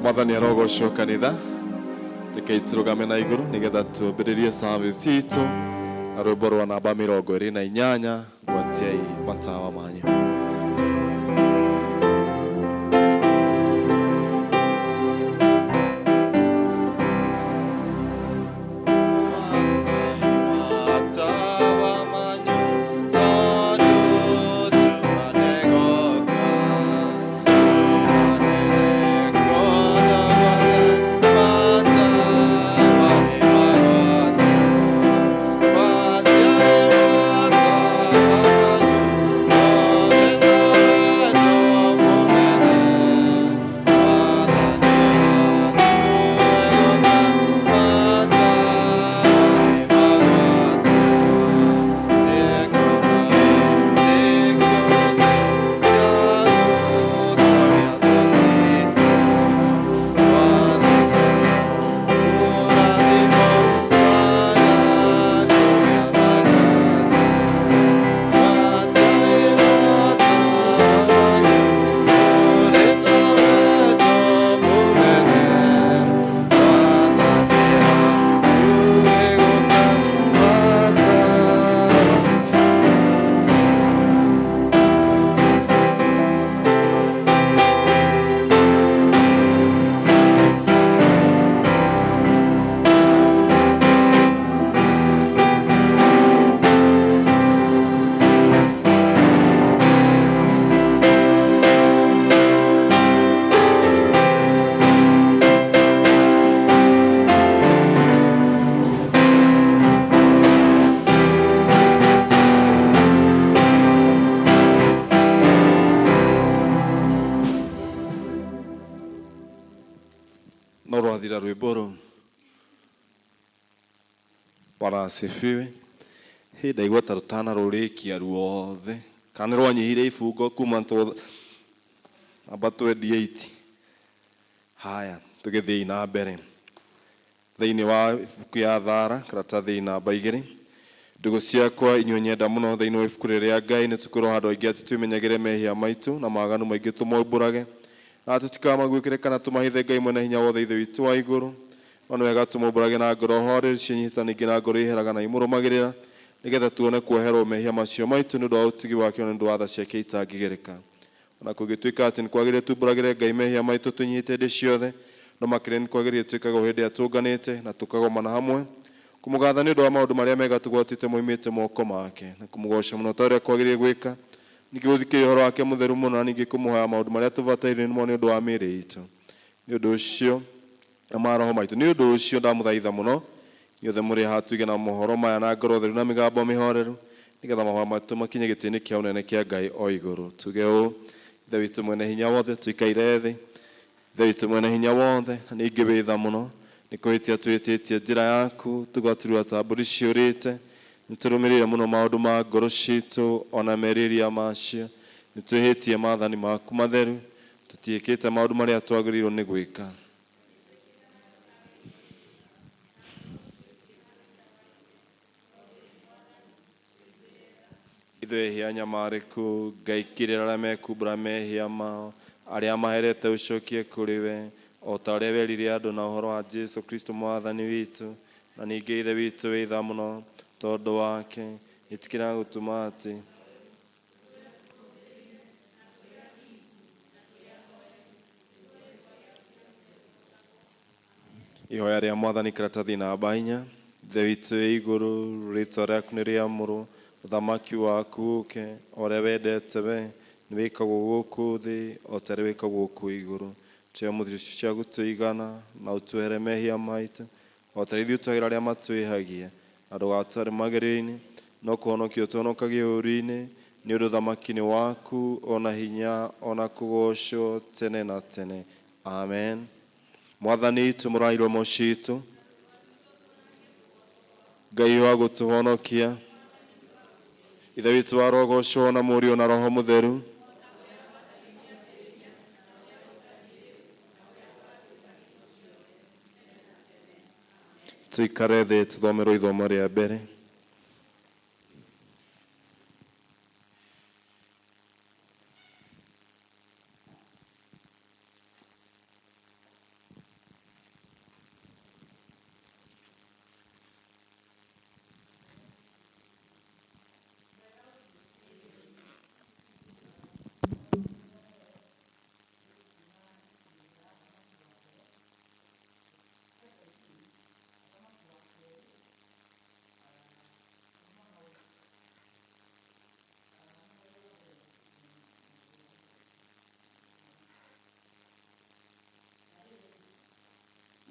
Mwathani arogocwo kanitha. Rekei tũrũgame na igũrũ nĩgetha twambĩrĩrie service itũ na rwĩmbo rwa namba 28, gwatiai matawa manyu. No rwathira rwĩmbo rũu. Bwana asifiwe. Hĩ, ndaigua ta rũtanarũrĩkia ruothe, kana nĩ rwanyihire ibungo kuma namba 28. Haya, tũgĩthiĩ na mbere thĩinĩ wa ibuku ya Thara, karatathi namba 2. Ndũgũ ciakwa inyuĩ nyenda mũno, thĩinĩ wa ibuku rĩrĩa rĩa Ngai nĩ tũkwĩrwo handũ haingĩ atĩ twĩmenyagĩre mehia maitũ na maganu maingĩ tũmoimbũrage, na tũtikamaguĩkĩre kana tũmahithe Ngai mwene hinya wothe Ithe witũ wa igũrũ. No nĩ wega tũmoimbũrage na ngoro horeru ciĩnyihĩte, ningĩ na ngoro iheraga na imũrũmagĩrĩra, nĩgetha tuone kuoherwo mehia macio maitũ nĩ ũndũ wa ũtugi wake na nĩ ũndũ wa tha ciake itangĩgereka. Ona kũngĩtuĩka atĩ nĩ kwagĩrĩire tumbũragĩre Ngai mehia maitũ twĩnyihĩte hĩndĩ ciothe, no makĩria nĩ kwagĩrĩire twĩkage ũũ hĩndĩ ĩrĩa tũnganĩte na tũkagomana hamwe, kũmũgatha nĩ ũndũ wa maũndũ marĩa mega tũgwatĩte moimĩte moko make, na kũmũgooca mũno ta ũrĩa kwagĩrĩire gwĩka, ningĩ gũthikĩrĩria ũhoro wake mũtheru mũno, na ningĩ kũmũhoya maũndũ marĩa tũbataire nĩmo nĩ ũndũ wa mĩĩrĩ itũ. Nĩ ũndũ ũcio, na maroho maitũ. Nĩ ũndũ ũcio ndamũthaitha mũno, inyuothe mũrĩ haha tuge na mohoro maya na ngoro theru na mĩgambo mĩhoreru, nĩgetha mahoya maitũ makinye gĩtĩ-inĩ kĩa ũnene kĩa Ngai o igũrũ. Tuge ũũ, Ithe witũ mwene hinya wothe, tũikaire thĩ. Ithe witũ mwene hinya wothe, na ningĩ wĩ tha mũno, nĩ kũhĩtia tũhĩtĩtie njĩra yaku, tũgaturua ta mbũri ciũrĩte. Nĩ tũrũmĩrĩire mũno maũndũ ma ngoro ciitũ, o na merirĩria macio. Nĩ twĩhĩtie maathani maku matheru, tũtiĩkĩte maũndũ marĩa twagĩrĩirwo nĩ gwĩka. Ithuĩ ehia anyamarĩku, Ngai kirĩra arĩa mekumbũra mehia mao, arĩa maherete ũcokie kũrĩ we, o ta ũrĩa werire andũ na ũhoro wa Jesu Kristo Mwathani witũ, na ningĩ Ithe witũ wĩ tha mũno tondũ wake, ĩtĩkĩra gũtũma atĩ. Ihoya rĩa Mwathani karatathi namba 4. Ithe witũ wĩ igũrũ, rĩtwa rĩaku nĩ rĩamũrwo, ũthamaki waku ũke, o ũrĩa wendete we, nĩ wĩkagwo gũkũ thĩ o ta ũrĩa wĩkagwo kũu igũrũ. Tũhe ũmũthĩ irio cia gũtũigana, na ũtuohere mehia maitũ, o ta ũrĩa ithuĩ tuohagĩra arĩa matwĩhagia. Na ndũgatware magerio-inĩ, no kũhonokia ũtũhonokagie ũũru-inĩ, nĩ ũndũ ũthamaki nĩ waku, o na hinya, o na kũgoocwo tene na tene. Amen. Mwathani, tumũra iromo ciitũ, Ngai wa gũtũhonokia. Ithe witũ arogocwo na Mũriũ na Roho Mũtheru. Tũikare thĩ tũthomerwo ithomo rĩa mbere.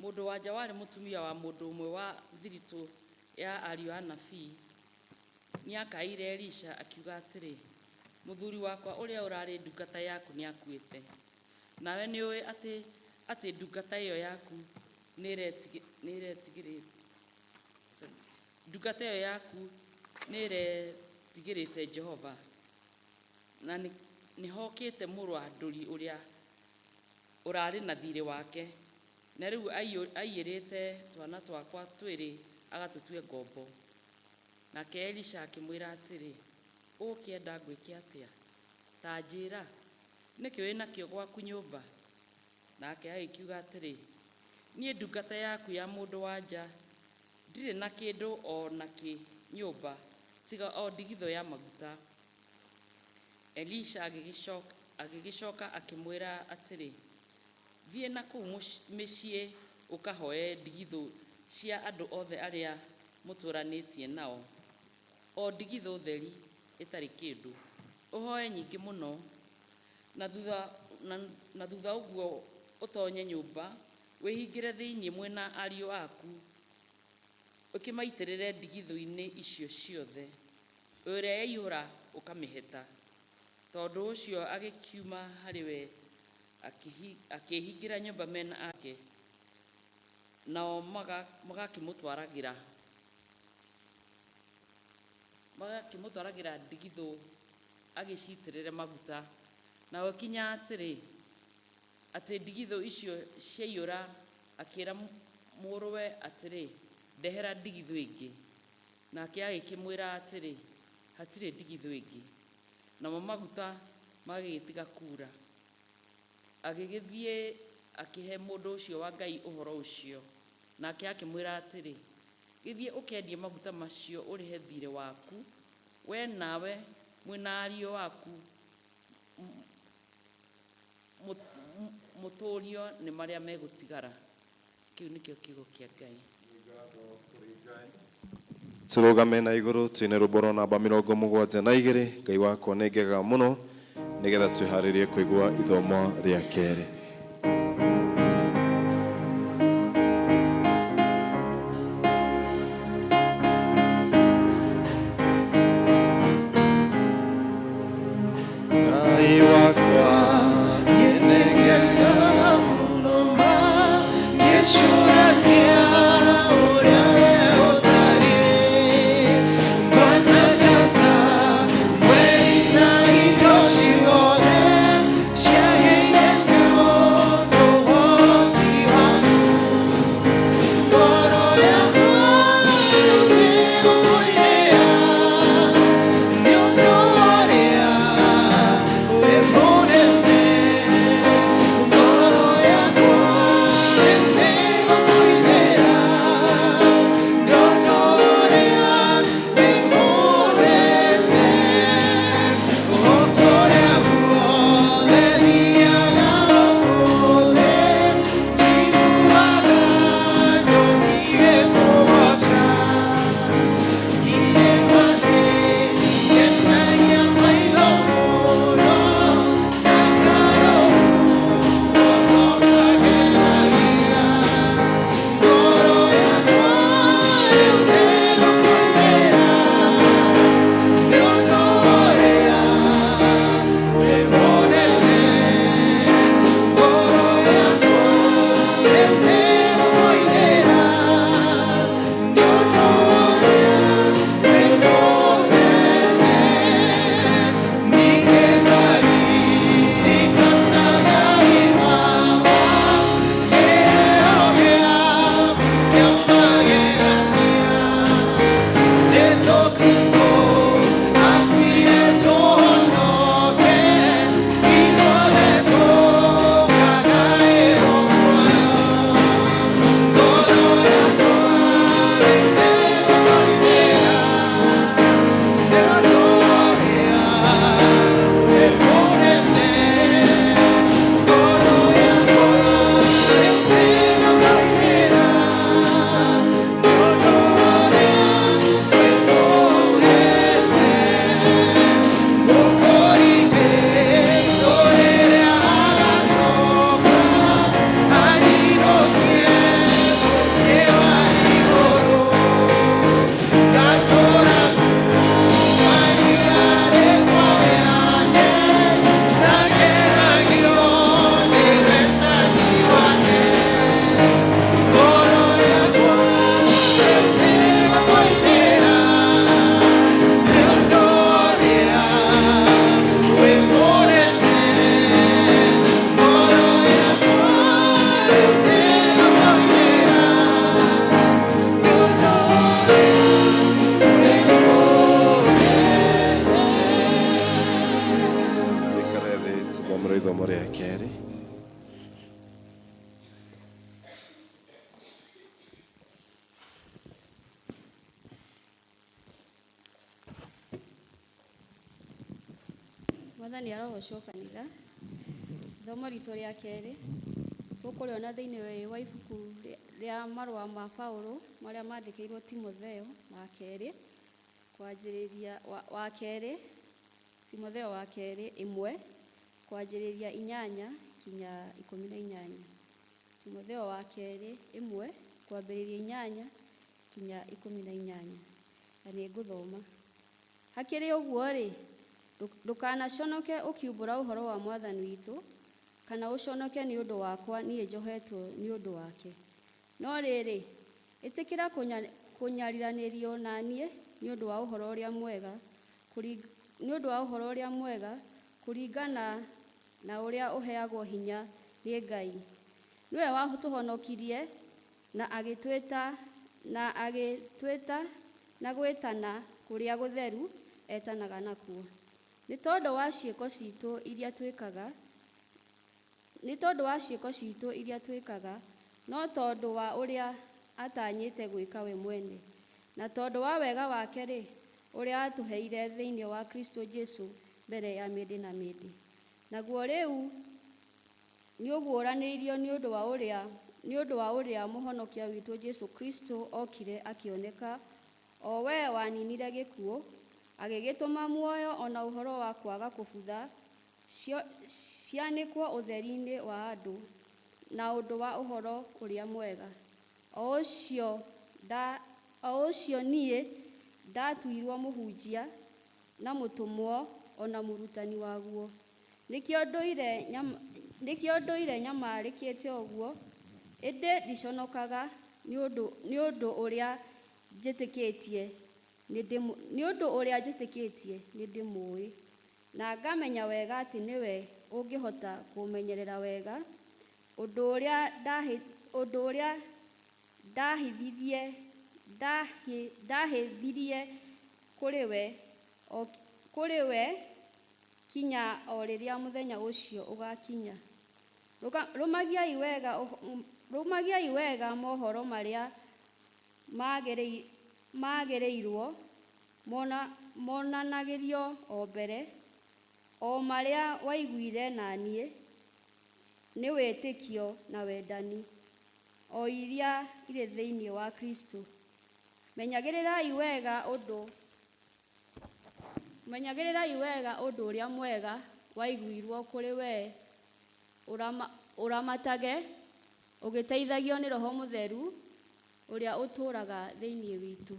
Mũndũ wa nja warĩ mũtumia wa mũndũ ũmwe wa thiritũ ya ariũ a anabii nĩakaĩire Elisha akiuga atĩrĩ, Mũthuri wakwa ũrĩa ũrarĩ ndungata yaku nĩakuĩte. Nawe nĩũĩ atĩ atĩ ndungata ĩyo yaku nĩĩretigĩrĩte sorry, ndungata ĩyo yaku nĩĩretigĩrĩte Jehova, na nĩhokĩte mũrũ wa ndũri ũrĩa ũrarĩ na thiirĩ wake, na rĩu aiyĩrĩte twana twakwa twĩrĩ agatũtue ngombo. Nake Elisha akĩmwĩra atĩrĩ, Ũgũkĩenda ngwĩke atĩa? Ta njĩĩra, nĩkĩ wĩ nakĩo gwaku nyũmba? Nake agĩkiuga atĩrĩ, Niĩ ndungata yaku ya mũndũ-wa-nja ndirĩ na kĩndũ o na kĩ nyũmba tiga o ndigithũ ya maguta. Elisha agĩgĩcoka akĩmwĩra atĩrĩ, Thiĩ na kũu mĩciĩ ũkahoe ndigithũ cia andũ othe arĩa mũtũũranĩtie nao, o ndigithũ theri ĩtarĩ kĩndũ, ũhoe nyingĩ mũno, na thutha ũguo ũtonye nyũmba, wĩhingĩre thĩinĩ mwĩ na ariũ aku, ũkĩmaitĩrĩre ndigithũ-inĩ icio ciothe, ĩrĩa yaihũra ũkamĩheta. Tondũ ũcio agĩkiuma harĩ we akĩĩhingĩra nyũmba me na ake, nao magakĩmũtwaragĩra ndigithũ agĩciitĩrĩre maguta. Na gũgĩkinya atĩrĩ, atĩ ndigithũ icio ciaiyũra, akĩĩra mũrũwe atĩrĩ, Ndehera ndigithũ ĩngĩ. Nake agĩkĩmwĩra atĩrĩ, Hatirĩ ndigithũ ĩngĩ. Namo maguta magĩgĩtiga kuura. Agĩgĩthiĩ akĩhe mũndũ ũcio wa Ngai ũhoro ũcio, nake akĩmwĩra atĩrĩ, Gĩthiĩ ũkendie maguta macio ũrĩhe thirĩ waku, wee nawe mwĩ na ariũ aku mũtũũrio nĩ marĩa megũtigara. Kĩu nĩkĩo kiugo kĩa Ngai. Tũrũgame na igũrũ twĩne rwĩmbo rwa namba 72, Ngai wakwa nĩ ngegaga mũno, nĩgetha twĩharĩrie kũigua ithomo rĩa kerĩ. Ngai wakwa niĩ nĩngenaga mũno ma ngĩcũrania ũrĩa we ũtariĩ ngona njata mweri na indo ciothe ciagĩire nĩ Mwathani arogocwo kanitha. Ithomo ritũ rĩa kerĩ tũkũrĩona thĩinĩ wa ibuku rĩa marũa ma Paulo marĩa mandĩkĩirwo Timotheo ma kerĩ, kwanjĩrĩria wa kerĩ, Timotheo wa kerĩ 1 kwanjĩrĩria 8 kinya 18. Timotheo wa kerĩ 1 kwambĩrĩria 8 kinya 18. Na nĩ ngũthoma. Hakĩrĩ ũguo-rĩ, ndũkanaconoke ũkiumbũra ũhoro wa Mwathani witũ, kana ũconoke nĩ ũndũ wakwa niĩ njohetwo nĩ ũndũ wake. No rĩrĩ, ĩtĩkĩra kũnyariranĩrio na niĩ nĩ ũndũ wa ũhoro ũrĩa mwega, nĩ ũndũ wa ũhoro ũrĩa mwega, kũringana na ũrĩa ũheagwo hinya nĩ Ngai. Nĩwe watũhonokirie na agĩtwĩta na agĩtwĩta na gwĩtana kũrĩa gũtheru etanaga nakuo. Nĩ tondũ wa ciĩko citũ iria twĩkaga, nĩ tondũ wa ciĩko citũ iria twĩkaga, no tondũ wa ũrĩa atanyĩte gwĩka we mwene. Na tondũ wa wega wake-rĩ, ũrĩa atũheire thĩinĩ wa Kristo Jesu mbere ya mĩndĩ na mĩndĩ. Naguo rĩu nĩũguũranĩirio nĩ ũndũ wa ũrĩa nĩ ũndũ wa ũrĩa Mũhonokia witũ Jesu Kristo okire akĩoneka, o we waninire gĩkuũ, agĩgĩtũma muoyo o na ũhoro wa kwaga kũbutha cianĩkwo ũtheri-inĩ wa andũ na ũndũ wa ũhoro ũrĩa mwega, o ũcio niĩ ndatuirwo mũhunjia na mũtũmwo o na mũrutani waguo. Nĩkĩo ndũire nyamarĩkĩte ũguo, ĩndĩ ndiconokaga, nĩ ũndũ ũrĩa njĩtĩkĩtie nĩ ndĩmũũĩ, na ngamenya wega atĩ nĩwe ũngĩhota kũmenyerera wega ũndũ ũrĩa ndahithirie kũrĩ we kinya o rĩrĩa mũthenya ũcio ũgakinya. Rũmagiai wega mohoro marĩa magĩrĩirwo monanagĩrio o mbere, o marĩa waiguire na niĩ, nĩ wĩtĩkio na wendani, o iria irĩ thĩinĩ wa Kristo. Menyagĩrĩrai wega ũndũ ũrĩa mwega waiguirwo kũrĩ wee, ũramatage ũgĩteithagio nĩ Roho Mũtheru ũrĩa ũtũũraga thĩinĩ witũ.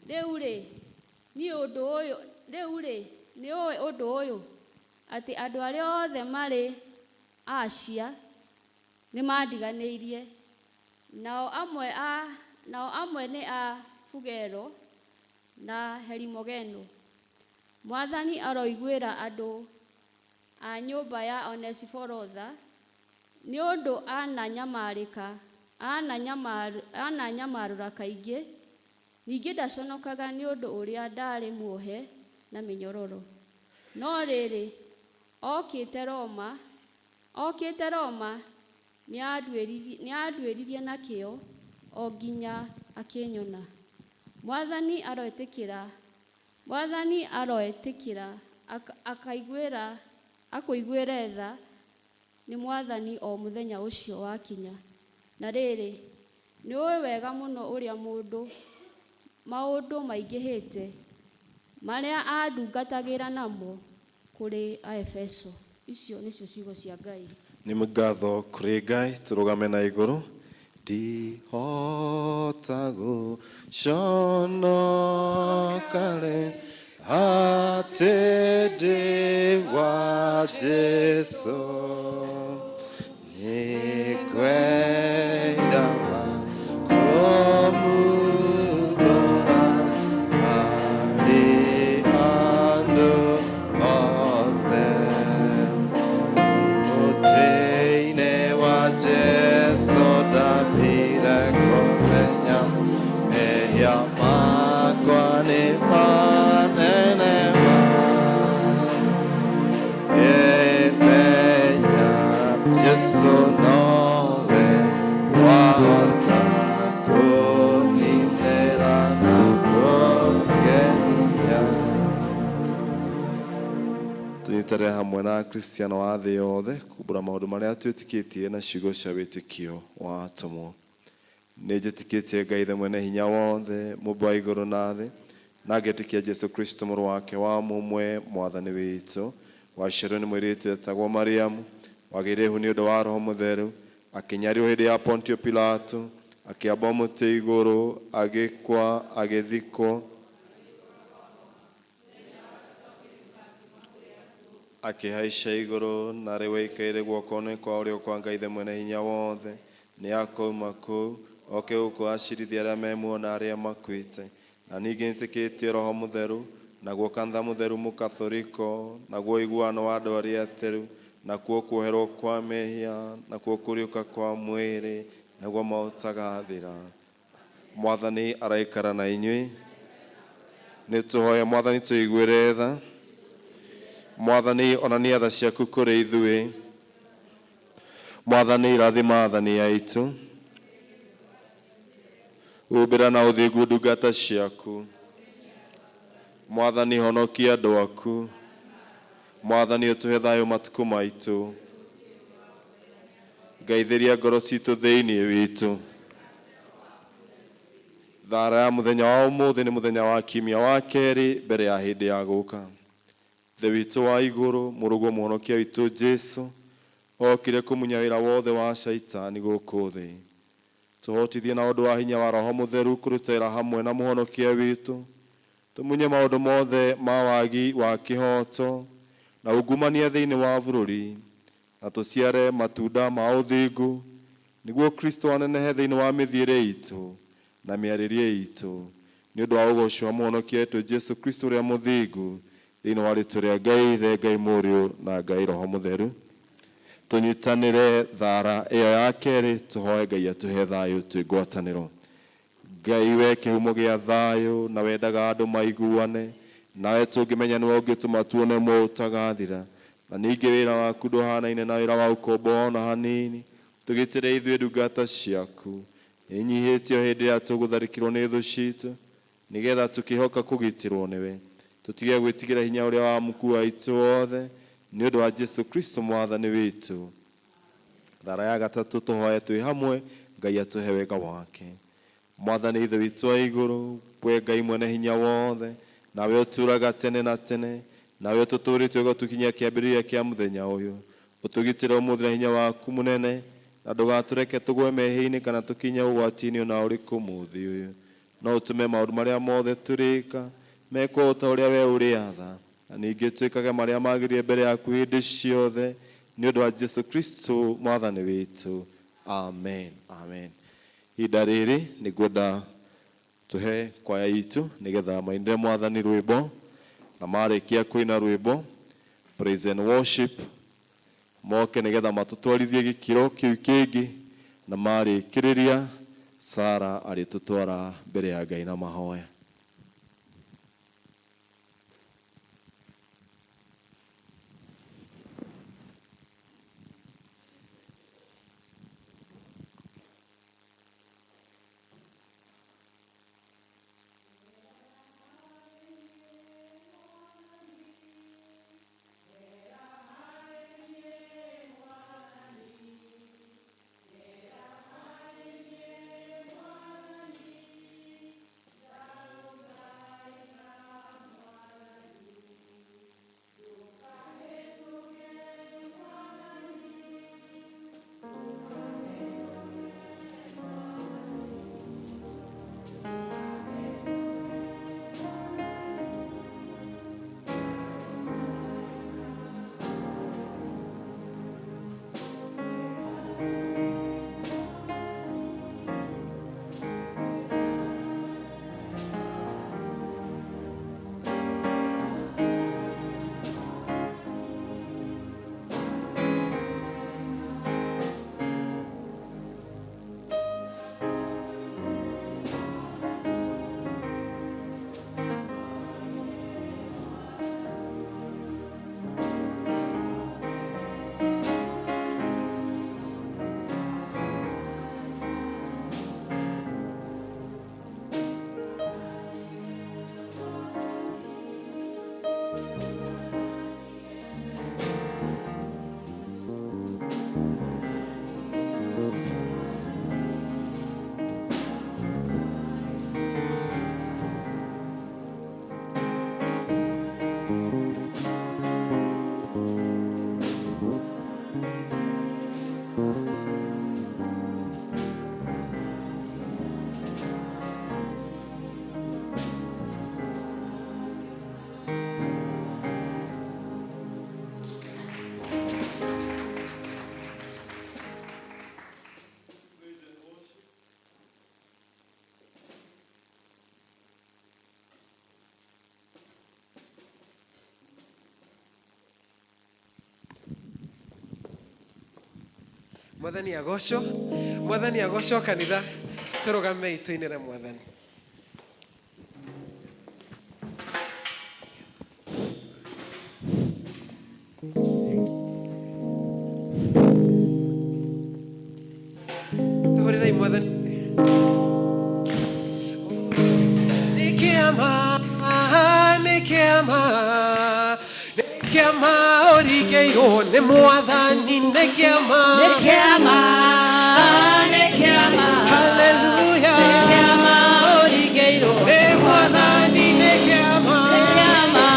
Rĩu-rĩ, nĩ ũĩ ũndũ ũyũ, atĩ andũ arĩa othe marĩ Asia nĩmandiganĩirie, nao amwe nĩ a Fugelo na Herimogeno. Mwathani aroiguĩra andũ a nyũmba ya Onesiforo tha, nĩ ũndũ ananyamarũra kaingĩ, ningĩ ndaconokaga nĩ ũndũ ũrĩa ndaarĩ muohe na mĩnyororo. No rĩrĩ, okĩte Roma nĩanduĩririe na kĩyo o nginya akĩnyona. Mwathani aroĩtĩkĩra akũiguĩre tha nĩ Mwathani o mũthenya ũcio wakinya. Na rĩrĩ, nĩũĩ wega mũno ũrĩa maũndũ maingĩhĩte marĩa andungatagĩra namo kũrĩ Aefeso. Icio nĩcio ciugo cia Ngai. Nĩ ngatho kũrĩ Ngai, tũrũgame na igũrũ. Ndihota gũconoka rĩ, atĩ ndĩ wa Jesũ. Nĩngwenda kũmumbũra harĩ andũ othe. Mũtĩ-inĩ wa Jesũ ndambire kũmenya mehia makwa nĩ manene ma. Ngĩmenya Jesũ nowe wahota kũninĩra na kũngenia. Tũnyitanĩre hamwe na Akristiano a thĩ yothe kumbũra maũndũ marĩa twĩtĩkĩtie na ciugo cia wĩtĩkio wa atũmwo. Nĩ njĩtĩkĩtie Ngai Ithe mwene hinya wothe, Mũmbi wa igũrũ na thĩ, na ngetĩkia Jesu Kristo mũrũ wake wa mũmwe, Mwathani witũ, waciarirwo nĩ mũirĩtu etagwo Mariamu, wagĩire ihu nĩ ũndũ wa Roho Mũtheru, akĩnyarirwo hĩndĩ ya Pontio Pilato, akĩambwo mũtĩ igũrũ, agĩkua, agĩthikwo, akĩhaica igũrũ, na rĩu aikaire guoko-inĩ kwa ũrĩo kwa Ngai Ithe mwene hinya wothe. Nĩ akoima kũu oke gũkũ acirithie arĩa me muoyo na arĩa makuĩte. Na ningĩ nĩtĩkĩtie Roho Mũtheru, naguo kanitha mũtheru mũkathoriko, naguo ũiguano wa andũ arĩa atheru, nakuo kuoherwo kwa mehia, nakuo kũriũka kwa mwĩrĩ, naguo maũtagathira. Mwathani araikara na inyuĩ. Nĩ tũhoe Mwathani tũiguĩre tha. Mwathani onania tha ciaku kũrĩ ithuĩ. Mwathani rathima athani aitũ. Humbĩra na ũthingu ndungata ciaku. Mwathani honokia andũ aku. Mwathani ũtũhe thayũ matukũ maitũ. Ngai ngoro citũ thĩinĩ witũ. Thara ya mũthenya wa ũmũthĩ nĩ mũthenya wa kiumia wa kerĩ mbere ya hĩndĩ ya gũka. Ithe witũ wa igũrũ, mũrũguo mũhonokia witũ Jesu, okire kũmunya wĩra wothe wa caitani gũkũ thĩ. Tũhotithie na ũndũ wa hinya wa Roho Mũtheru kũruta wĩra hamwe na mũhonokia witũ. Tũmunye maũndũ mothe ma wagi wa kĩhooto na ungumania thĩinĩ wa bũrũri, na tũciare matunda ma ũthingu, nĩguo Kristo anenehe thĩinĩ wa mĩthiĩre itũ na mĩarĩrie itũ, nĩ ũndũ wa ũgoci wa mũhonokia witũ Jesu Kristo ũrĩa mũthingu, thĩinĩ wa rĩĩtwa rĩa Ngai Ithe, Ngai Mũriũ na Ngai Roho Mũtheru. Tũnyitanĩre thara ĩyo ya kerĩ, tũhoe Ngai atũhe thayũ twĩ ngwatanĩro. Ngai we kĩhumo gĩa thayũ na wendaga andũ maiguane, nawe tũngĩmenya nĩwe ũngĩtũma tuone muoyo ũtagathira. Na ningĩ wĩra waku ndũhanaine na wĩra wa ũkombo ona hanini. Tũgitĩre ithuĩ ndungata ciaku ĩnyihĩtio hĩndĩ ĩrĩa tũgũtharĩkĩrwo nĩ thũ citũ, nĩgetha tũkĩhoka kũgitĩrwo nĩwe. Tũtige gwĩtigĩra hinya ũrĩa wa muku waitũ wothe, nĩ ũndũ wa Jesu Kristo mwathani witũ. Thara ya gatatũ tũhoe twĩ hamwe, Ngai atũhe wega wake. Mwathani Ithe witũ wa igũrũ, we Ngai mwene hinya wothe, nawe ũtũũraga tene na tene, nawe ũtũtũũrĩtie ũgatũkinyia kĩambĩrĩria kĩa mũthenya ũyũ. Ũtũgitĩre ũmũthĩ na hinya waku mũnene, na ndũgatũreke tũgwe mehia-inĩ kana tũkinye ũgwati-inĩ ona ũrĩkũ mũthĩ ũyũ. No ũtũme maũndũ marĩa mothe tũrĩka mekwo o ta ũrĩa we ũrĩatha, na ningĩ twĩkage marĩa magĩrĩire mbere yaku hĩndĩ ciothe, nĩ ũndũ wa Jesu Kristo mwathani witũ. Amen. Amen. Ihinda rĩrĩ nĩ ngwenda tũhe kwaya itũ nĩgetha mainĩre mwathani rwĩmbo, na marĩkia kũina rwĩmbo praise and worship moke nĩgetha matũtwarithie gĩkĩro kĩu kĩngĩ, na marĩkĩrĩria Sara arĩtũtwara mbere ya Ngai na mahoya. Mwathani agocwo, Mwathani agocwo. Kanitha, tũrũgamei tũinĩre Mwathani. Tũhũrĩrei Mwathani. Nĩ kĩama, nĩ kĩama, nĩ kĩama ũringĩirwo nĩ Mwathani, nĩ kĩama. Nĩ kĩama, nĩ kĩama. Haleluya. Nĩ kĩama ũringĩirwo nĩ Mwathani, nĩ kĩama. Nĩ kĩama,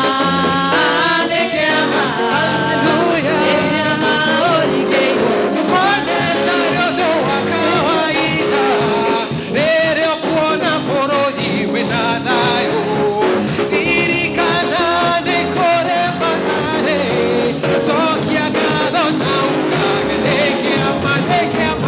nĩ kĩama. Haleluya. Nĩ kĩama ũringĩirwo. Ndũkone tarĩ ũndũ wa kawaida rĩrĩa ũkuona bũrũri wĩna thayũ. Ririkana nĩ kũrĩ matarĩ. Cokia ngatho na ugage nĩ kĩama, nĩ kĩama.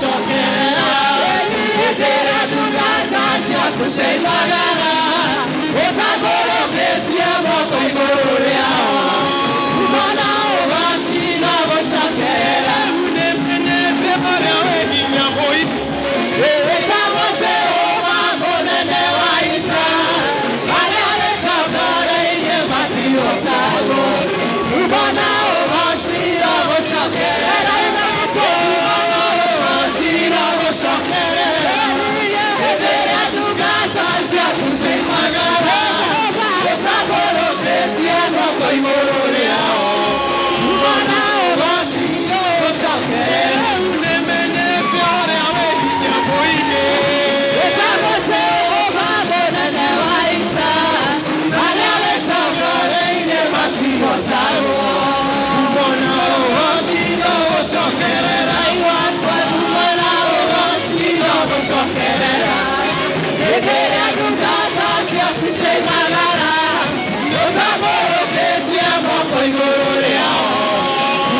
gũcokerera. Hĩndĩ ĩrĩa ndungata ciaku ciaimagara, ũtambũrũkĩtie moko igũrũ rĩao, mbona ũgoci no gũcokerera. Rĩu nĩmenyete ũrĩa wĩ hinya mũingĩ. Wĩtagwo Jehova mũnene wa ita, arĩa wĩtongoreirie matihotagwo. Mbona ũgoci no gũcokerera. Mbona ũgoci no gũcokerera. Hĩndĩ ĩrĩa ndungata ciaku ciaimagara, ũtambũrũkĩtie moko igũrũ rĩao, mbona ũgoci no gũcokerera. Rĩu nĩmenyete ũrĩa wĩ hinya mũingĩ. Wĩtagwo Jehova mũnene wa ita, arĩa wĩtongoreirie matihotagwo. Mbona ũgoci no gũcokerera. Ngai wakwa, mbona ũgoci no gũcokerera. Hĩndĩ ĩrĩa ndungata ciaku ciaimagara, ũtambũrũkĩtie moko igũrũ rĩao,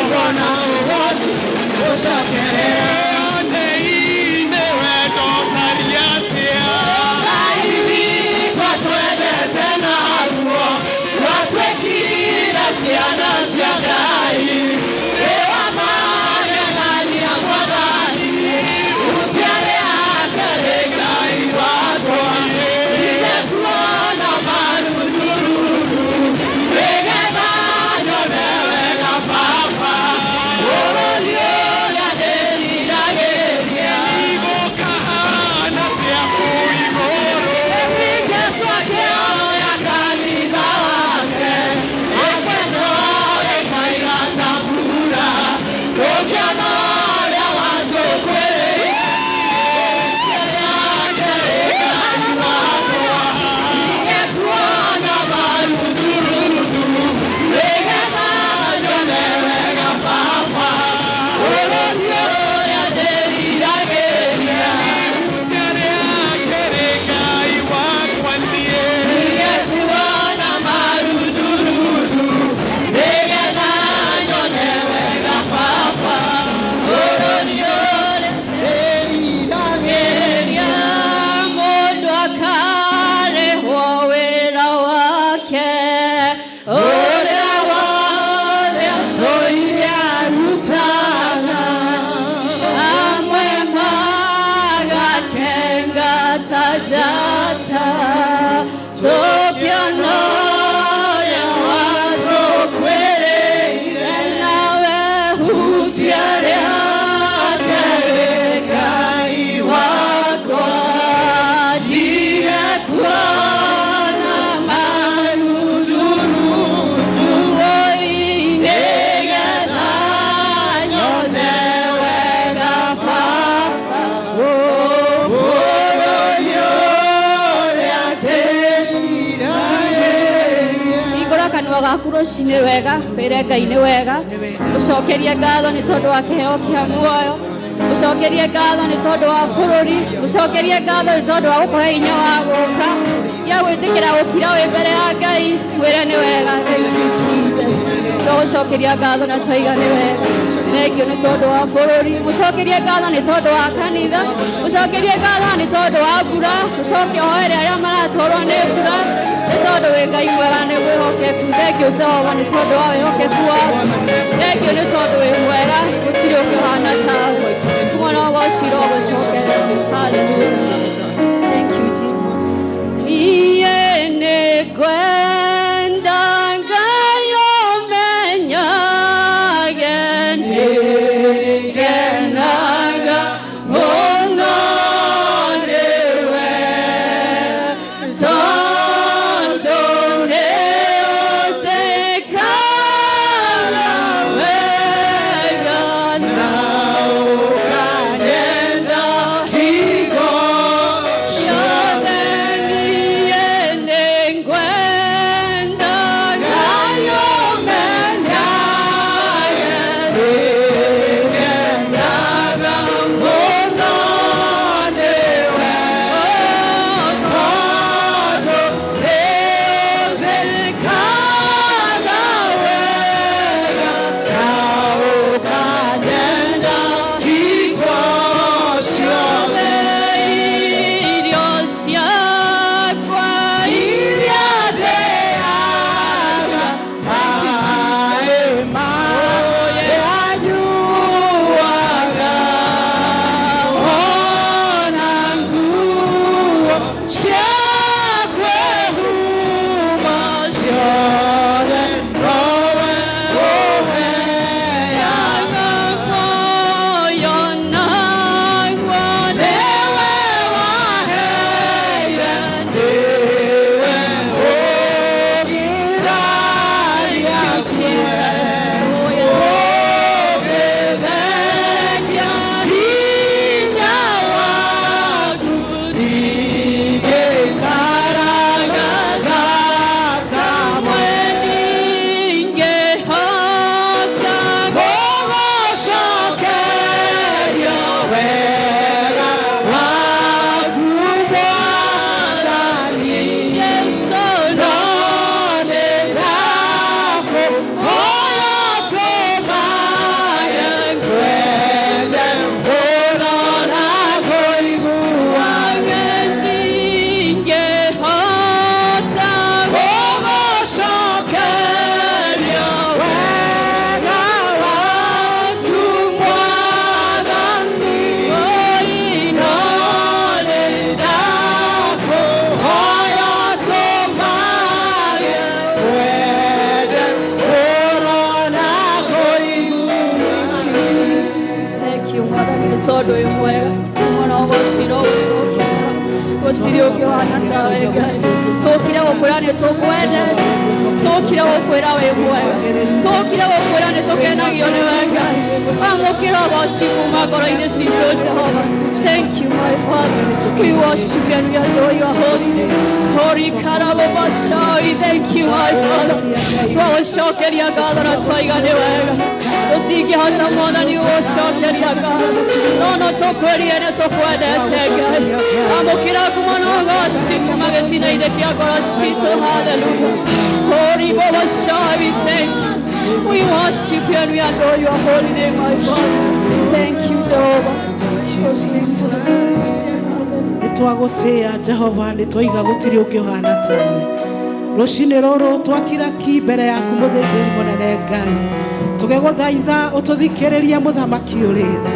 mbona ũgoci gũcokerera. Nĩ wendo ũtariĩ atĩa? Ngai witũ atwendete naguo, twatuĩkire ciana cia Ngai. Nĩ wa magegania Mwathani, hutia rĩake rĩ Ngai wakwa. Ingĩkuona marundurundu, nĩgetha nyone wega Baba. Bũrũri ũrĩa ndĩriragĩria. Gũkahana atĩa kũu igũrũ? Jesu akĩoya kanitha wake, akwendwo ĩkaira ta mbura, tũkĩona ũrĩa watũkwĩrĩire. Ingĩkuona marundurundu, nĩgetha nyone wega Baba. Bũrũri ũrĩa ndĩriragĩria. Ihutia rĩake rĩ Ngai wakwa niĩ. Ingĩkuona marundurundu, nĩgetha nyone wega Baba. Bũrũri ũrĩa ndĩriragĩria. Mũndũ akarĩhwo wĩra wake Ũrĩa wothe atũire arutaga. Amwe magakenga ta njata, tũkĩona ũrĩa watũkwĩrĩire. Nawe hutia Rĩake rĩ Ngai wakwa, ndige kuona marundurundu, nĩgetha nyone wega Baba. Bũrũri ũrĩa ndĩriragĩria. Hingũra kanua gaku rũcinĩ wega, wĩre Ngai nĩ wega, ũcokerie ngatho nĩ tondũ wa kĩheo kĩa muoyo, ũcokerie ngatho nĩ tondũ wa bũrũri, ũcokerie ngatho nĩ tondũ wa gũkũhe hinya wa gũka, tiga gwĩtĩkĩra gũkira wĩ mbere ya Ngai, mwĩre nĩ wega. Thank you Jesus. Tũgũcokeria ngatho na twaiga nĩ wega. Thengio nĩ tondũ wa bũrũri, mũcokerie ngatho nĩ tondũ wa kanitha, mũcokerie ngatho nĩ tondũ wa mbura, ũcoke ũhoere arĩa maratwarwo nĩ mbura, nĩ tondũ wĩ Ngai mwega nĩ mwĩhokeku. Thengio Jehova nĩ tondũ wa wĩhokeku waku. Thengio nĩ tondũ wĩ mwega, gũtirĩ ũngĩ ũhana tawe. Kuma na ũgoci ũgũcokerera. Hallelujah. Thank you Jesus. Niĩ nĩngwenda Ngai ũmenyage, nĩngenaga mũno nĩwe, tondũ nĩũnjĩkaga wega na Ũkanyenda hingo Tondũ wĩ mwega. Mũno ũgocirwo gũcokerera. Gũtirĩ ũngĩ ũhana tawe Ngai. Tũkire gũkwĩra nĩ tũkwendete. Tũkire gũkwĩra wĩ mwega. Tũkire gũkwĩra nĩ tũkenagio nĩwe Ngai. Amũkĩra ũgoci kuma ngoro-inĩ citũ Jehova. Thank you, my Father. We worship and we adore your holy name. Holy Karababashai, thank you, my Father. Twagũcokeria ngatho na twaiga nĩ wega. Tũtingĩhota Mwathani gũgũcokeria ngatho. No no tũkwĩrire nĩ tũkwendete Ngai. Amũkĩra ngumo na ũgoci kuma gĩtina-inĩ kĩa ngoro citũ. Hallelujah. Holy Babashai, we thank you. We worship you and we adore your holy name, my Father. Thank you, Jehovah. Jesus. Nĩ twagũtĩĩa Jehova, nĩ twaiga gũtirĩ ũngĩ ũhana tawe. Rũcinĩ rũrũ twakira ki mbere yaku, mũthĩnjĩri mũnene Ngai, tũgĩgũthaitha ũtũthikĩrĩrie. Mũthamaki ũrĩ tha,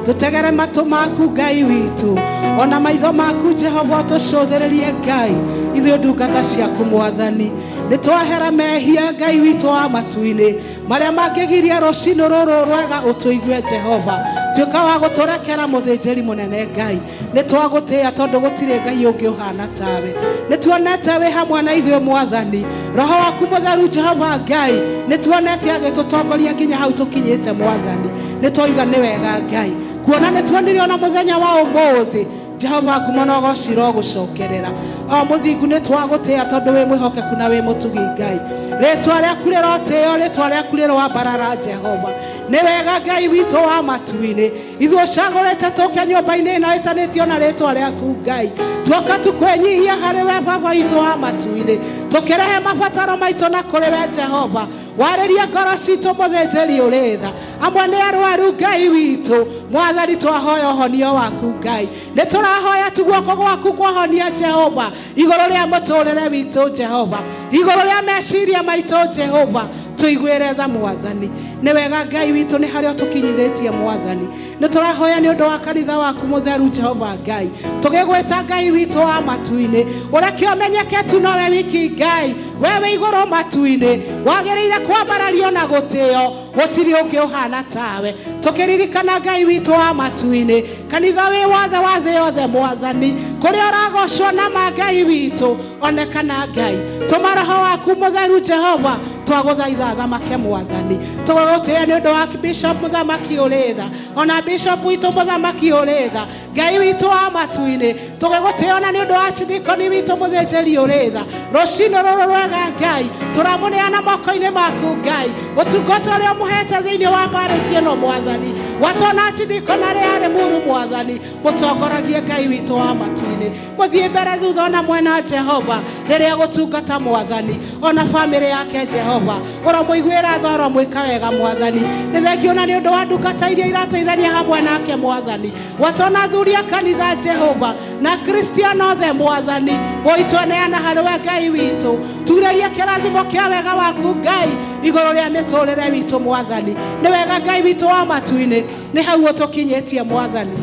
tũtegere matũ maku Ngai witũ, ona maitho maku Jehova, ũtũcũthĩrĩrie Ngai, ithuĩ ndungata ciaku. Mwathani, nĩ twahera mehia Ngai witũ wa matu-inĩ marĩa mangĩgiria rũcinĩ rũrũ rwega ũtũigue. Jehova, tuĩka wa gũtũrekera. Mũthĩnjĩri mũnene Ngai, nĩ twagũtĩĩa tondũ gũtirĩ Ngai ũngĩ ũhana tawe. Nĩ tuonete wĩ hamwe na ithuĩ, Mwathani. Roho waku mũtheru, Jehova Ngai, nĩ tuonete agĩtũtongoria nginya hau tũkinyĩte. Mwathani, nĩ twauga nĩ wega Ngai, kuona nĩ tuonire ona mũthenya wa ũmũthĩ. Jehova, ngumo na ũgoci gũcokerera o mũthingu. Nĩ twagũtĩĩa tondũ wĩ mwĩhokeku na wĩ mũtugi. Ngai, rĩtwa rĩaku rĩrotĩo, rĩtwa rĩaku rĩroambarara. Jehova, nĩ wega Ngai witũ wa matu-inĩ, ithuĩ ũcagũrĩte tũke nyũmba-inĩ ĩno ĩtanĩtio na rĩtwa rĩaku. Ngai, tuoka tukwĩnyihia harĩ we, Baba witũ wa matu-inĩ, tũkĩrehe mabataro maitũ na kũrĩ we. Jehova, warĩrie ngoro citũ. Mũthĩnjĩri ũrĩ tha, amwe nĩ arwaru Ngai witũ. Mwathani, twahoya ũhonio waku. Ngai, nĩ tũrahoya tu guoko gwaku kũhonia, Jehova, igũrũ rĩa mũtũrĩre witũ, Jehova, igũrũ rĩa meciria maitũ. Jehova, tũiguĩre tha. Mwathani, nĩ wega Ngai witũ, nĩ harĩa ũtũkinyithĩtie. Mwathani, nĩ tũrahoya nĩ ũndũ wa kanitha waku mũtheru. Jehova Ngai, tũgĩgwĩta Ngai witũ wa matu-inĩ, ũreke ũmenyeke tu nowe wiki Ngai, we wĩ igũrũ matu-inĩ, wagĩrĩire kwambarario na gũtĩo, gũtirĩ ũngĩ ũhana tawe. Tũkĩririkana Ngai witũ wa matu-inĩ, kanitha wĩ wothe wa thĩ yothe, Mwathani, kũrĩa ũragocwo na ma Ngai witũ, onekana Ngai, tũma Roho waku mũtheru. Jehova, twagũthaitha thamake. Mwathani, tũgũgũtĩĩa nĩ ũndũ wa Bishop, mũthamaki ũrĩ tha, ona Bishop witũ, mũthamaki ũrĩ tha. Ngai witũ wa matu-inĩ, tũgĩgũtĩĩa ona nĩ ũndũ wa chidikoni witũ. Mũthĩnjĩri ũrĩ tha, rũcinĩ rũrũ rwega Ngai, tũramũneana moko-inĩ maku. Ngai, ũtungata ũrĩa ũmũhete thĩinĩ wa parish ĩno, Mwathani, watona chidikoni arĩa arĩ muru, Mwathani, mũtongoragie. Ngai witũ wa matu-inĩ, mũthiĩ mbere thutha ona mwena, Jehova, rĩrĩa gũtungata. Mwathani, ona bamĩrĩ yake, Jehova, ũromũiguĩra tha, ũromwĩka wega. Mwathani, nĩ thengio na nĩ ũndũ wa ndungata iria irateithania hamwe nake. Mwathani, watona athuri a kanitha, Jehova, na Kristiano othe, Mwathani, ũitweneana harĩ we. Ngai witũ, turĩrie kĩrathimo kĩa wega waku, Ngai, igũrũ rĩa mĩtũrĩre witũ. Mwathani, nĩ wega Ngai witũ wa matu-inĩ, nĩ hau ũtũkinyĩtie. Mwathani,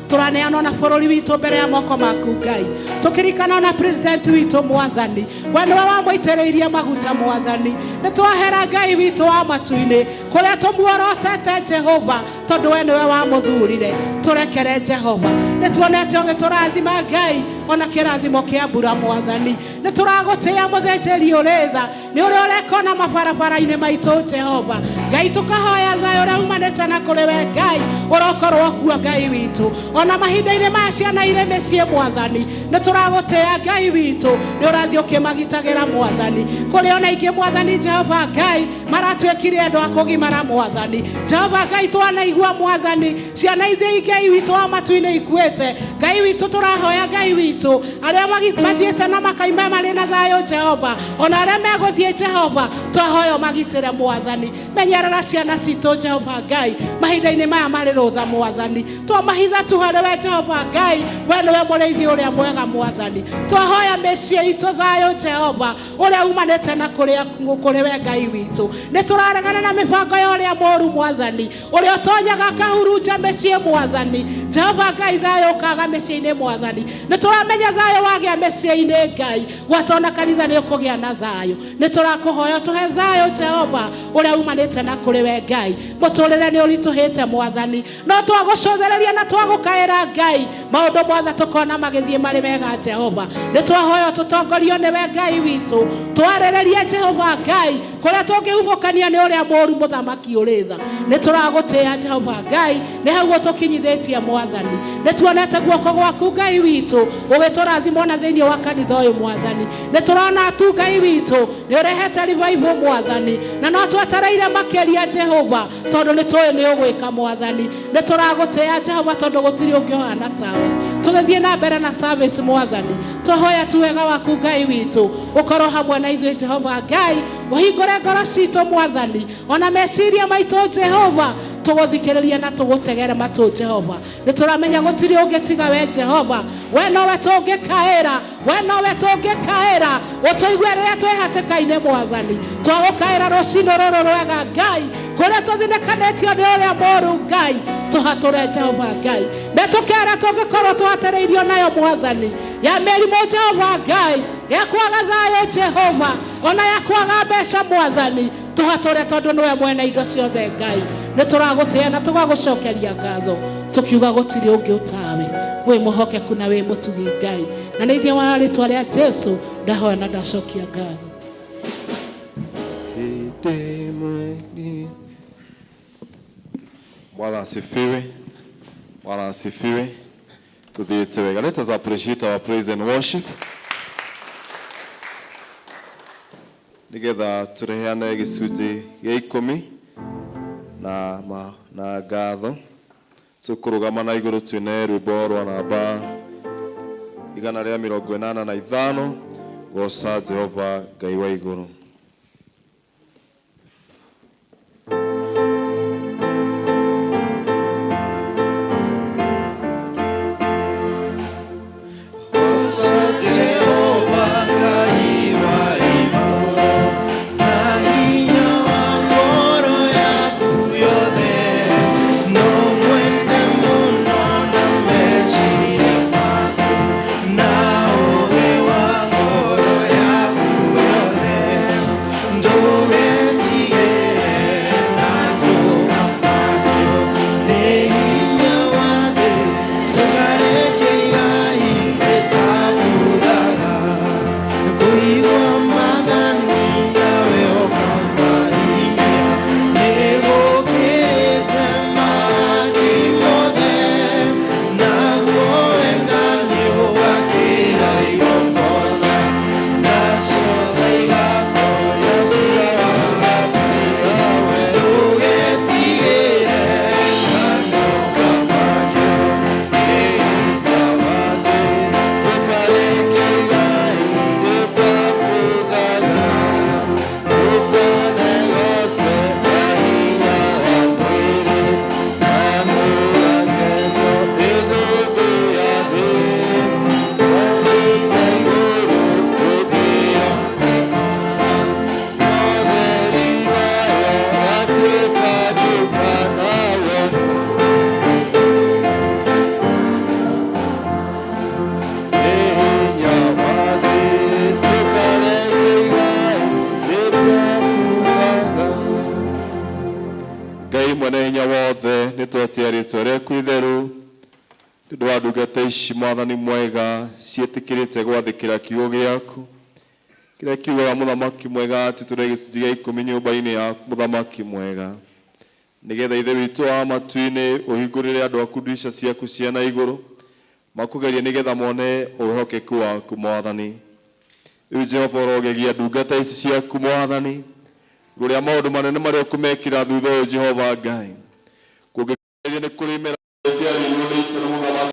tũraneana ona bũrũri witũ mbere ya moko maku. Ngai, tũkĩrikana ona president witũ, Mwathani, we nĩwe wamũitĩrĩirie maguta. Mwathani, nĩ twahera Ngai witũ wa matu-inĩ kũrĩa tũmuorotete, Jehova, tondũ we nĩwe wamũthurire. Tũrekere, Jehova. Nĩ tuonete ũgĩtũrathima, Ngai, ona kĩrathimo kĩa mbura. Mwathani, nĩ tũragũtĩĩa. Mũthĩnjĩri ũrĩ tha, nĩ ũrĩa ũreka ona mabarabara-inĩ maitũ. Jehova Ngai, tũkahoya thayũ ũrĩa umanĩte na kũrĩ we, Ngai, ũrokorwo kuo, Ngai witũ, ona mahinda-inĩ maya ciana irĩ mĩciĩ. Mwathani, nĩ tũragũtĩĩa. Ngai witũ, nĩ ũrathiĩ ũkĩmagitagĩra. Mwathani, kũrĩ ona ingĩ, Mwathani Jehova Ngai, maratuĩkire andũ a kũgimara. Mwathani Jehova Ngai, twanaigua, Mwathani, ciana ithiĩ, Ngai witũ wa matu-inĩ, ikuĩte. Ngai witũ, tũrahoya, Ngai witũ, arĩa mathiĩte na makaima marĩ na thayũ, Jehova, ona arĩa megũthiĩ, Jehova, twahoya ũmagitĩre. Mwathani, menyerera ciana citũ, Jehova Ngai, mahinda-inĩ maya marĩ rũtha. Mwathani, twamahitha tu harĩ we, Jehova Ngai, we nĩwe mũrĩithi ũrĩa mwega. Mwathani, twahoya mĩciĩ itũ thayũ, Jehova, ũrĩa umanĩte na kũrĩa kũrĩ we. Ngai witũ, nĩ tũraregana na mĩbango ya ũrĩa mũũru, Mwathani, ũrĩa ũtonyaga akahurunja mĩciĩ. Mwathani Jehova Ngai, thayũ ũkaga mĩciĩ-inĩ. Mwathani, nĩ tũrarũgama. Tũramenya thayũ wagĩa mĩciĩ-inĩ Ngai, gwata ona kanitha nĩ ũkũgĩa na thayũ. Nĩ tũrakũhoya ũtũhe thayũ Jehova ũrĩa umanĩte na kũrĩ we Ngai. Mũtũrĩre nĩ ũritũhĩte Mwathani, no twagũcũthĩrĩria na twagũkaĩra Ngai, maũndũ mothe tũkona magĩthiĩ marĩ mega Jehova. Nĩ twahoya tũtongorio nĩwe Ngai witũ, twarĩrĩrie Jehova Ngai kũrĩa tũngĩhubũkania nĩ ũrĩa mũũru mũthamaki ũrĩ tha. Nĩ tũragũtĩĩa Jehova Ngai, nĩ hau ũtũkinyithĩtie Mwathani. Nĩ tuonete guoko gwaku Ngai witũ ũgĩtũrathima ona thĩinĩ wa kanitha ũyũ Mwathani. Nĩ tũrona tu Ngai witũ nĩ ũrehete revival Mwathani, na no twetereire makĩria Jehova tondũ nĩ tũĩ nĩ ũgwĩka Mwathani. Nĩ tũragũtĩĩa Jehova tondũ gũtirĩ ũngĩ ũhana tawe. Tũgĩthiĩ na mbere na service Mwathani, twahoya tu wega waku Ngai witũ ũkorwo hamwe na ithuĩ Jehova Ngai, ũhingũre ngoro citũ Mwathani, ona meciria maitũ Jehova, tũgũthikĩrĩrie na tũgũtegere matũ Jehova. Nĩ tũramenya gũtirĩ ũngĩ tiga we Jehova, we nowe tũngĩkaĩra, we nowe tũngĩkaĩra, ũtũigue rĩrĩa twĩ hatĩka-inĩ Mwathani. Twagũkaĩra rũcinĩ rũrũ rwega Ngai, kũrĩa tũthinĩkanĩtio nĩ ũrĩa mũũru Ngai, tũhatũre Jehova Ngai. Mĩtũkĩ ĩrĩa tũngĩkorwo tũhatĩrĩirio nayo Mwathani, ya mĩrimũ Jehova Ngai, ya kwaga thayũ Jehova, ona ya kwaga mbeca Mwathani, tũhatũre tondũ nĩwe mwene indo ciothe Ngai. Nĩ tũragũtĩĩa na tũgagũcokeria ngatho tũkiuga gũtirĩ ũngĩ ũtawe, wĩ mũhokeku na wĩ mũtugi Ngai. Na nĩ ithuĩ wa rĩtwa rĩa Jesu ndahoya na ndacokia ngatho. Bwana asifiwe. Bwana asifiwe. Tuthiĩte wega. Let us appreciate our praise and worship. Nigetha tũreheane gĩcunjĩ gĩa 10 na na ngatho. Tũkũrũgama na igũrũ twĩne rwĩmbo rwa namba 185, goca Jehova Ngai wa igũrũ. Ngai mwene hinya wothe, nĩ twetia rĩtwa rĩaku itheru nĩ ũndũ wa ndungata ici Mwathani mwega ciĩtĩkĩrĩte gwathĩkĩra kiugo gĩaku kĩrĩa kiugaga mũthamaki mwega atĩ tũrĩ gĩcunjĩ gĩa 10 nyũmba-inĩ ya mũthamaki mwega, nĩgetha Ithe witũ wa matu-inĩ ũhingũrĩre andũ aku ndirica ciaku cia na igũrũ makũgerie nĩgetha mone ũhokeku waku Mwathani. Rĩu Jehova ũrogegia ndungata ici ciaku Mwathani rũrĩa maũndũ manene marĩa ũkũmekĩra thutha ũyũ Jehova Ngai. Kũngĩgeria nĩ kũrĩ imera ciarĩirwo nĩ ita na mũthamaki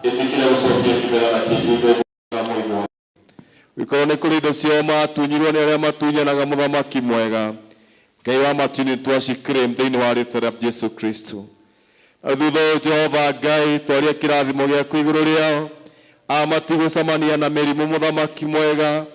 ĩtĩkĩre gũcokia kĩmera na kĩngĩ na mũigua. Gũkorwo nĩ kũrĩ indo ciao matunyirwo nĩ arĩa matunyanaga mũthamaki mwega Ngai wa matu-inĩ twaciclaim thĩinĩ wa rĩtwa rĩa Jesu Kristo. Na thutha ũyũ Jehova Ngai twaria kĩrathimo gĩaku igũrũ rĩao, matigũcemania na mĩrimũ mũthamaki mwega,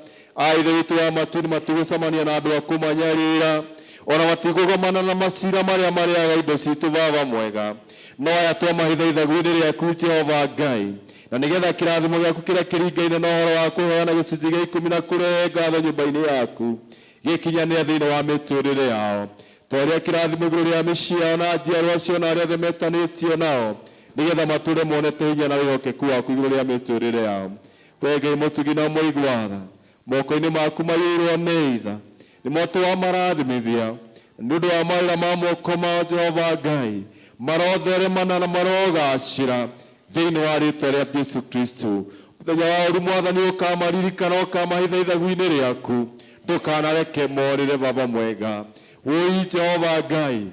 Ithe witũ wa matu-inĩ matigũcemania na andũ a kũmanyarira, ona matikũgomana na macira marĩa marĩaga indo citũ Baba mwega. No aya twamahitha ithagu-inĩ rĩaku Jehova Ngai. Na nĩgetha kĩrathimo gĩaku kĩrĩa kĩringaine na ũhoro wa kũheana gĩcunjĩ gĩa ikũmi na kũrehe ngatho nyũmba-inĩ yaku gĩkinyanĩre thĩinĩ wa mĩtũrĩre yao. Twaria kĩrathimo igũrũ rĩa mĩciĩ yao na njiarwa ciao na arĩa othe metanĩtio nao, nĩgetha matũre monete hinya na wĩhokeku waku igũrũ rĩa mĩtũrĩre yao. We Ngai mũtugi na mũigua tha, moko-inĩ maku maiyũirwo nĩ itha, nĩmo twamarathimithia nĩ ũndũ wa mawĩra ma moko mao. Jehova Ngai, marotheremana na marogacĩra thĩinĩ wa rĩtwa rĩa Jesu Kristo. Mũthenya wa ũru, Mwathani, ũkamaririkana, ũkamahitha ithagu-inĩ rĩaku, ndũkanareke morĩre. Baba mwega, wũi Jehova Ngai,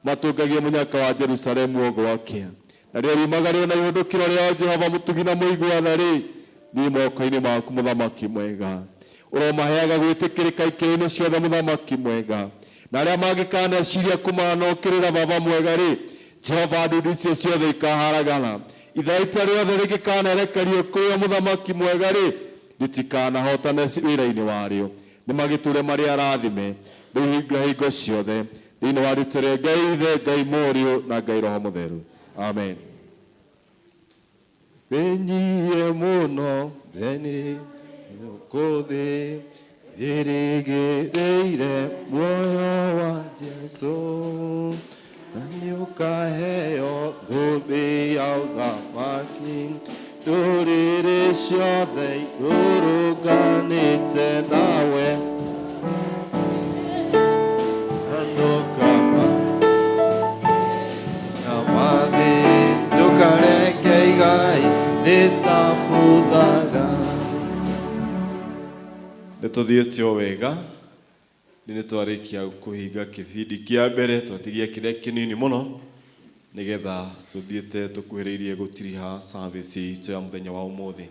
matũngagie mũnyaka wa Jerusalemu o gwakĩa, na rĩo riumagarĩo na ihũndũkĩro rĩao. Jehova mũtugi na mũigua tha rĩ, niĩ moko-inĩ maku. Mũthamaki mwega, ũromaheaga gwĩtĩkĩrĩka ikĩro-inĩ ciothe. Mũthamaki mwega, na arĩa mangĩkaneciria kũmanokĩrĩra, Baba mwega rĩ, Jehova, ndundu icio ciothe ikaharagana. Ithaita rĩothe rĩngĩkanerekerio kũrĩ o, Mũthamaki mwega rĩ, rĩtikanahotane wĩra-inĩ warĩo. Nĩ magĩtũre marĩ arathime rĩu hingo hingo ciothe, thĩinĩ wa rĩtwa rĩa Ngai Ithe, Ngai Mũriũ na Ngai Roho Mũtheru, amen. Wĩnyihie mũno theni kũthĩ ĩrĩgĩrĩire muoyo wa Jesu, na nĩũkaheo thũmbĩ ya ũthamaki. Ndũrĩrĩ ciothe irũrũnganĩte nawe na ndũkama na ndũkareke igai rĩtabuthaga. Nĩ tũthiĩte o wega. Nĩ twarĩkia kũhinga kĩbindi kĩa mbere, twatigia kĩrĩa kĩnini mũno nĩgetha tũthiĩte tũkuhĩrĩirie gũtiriha service itũ ya mũthenya wa ũmũthĩ.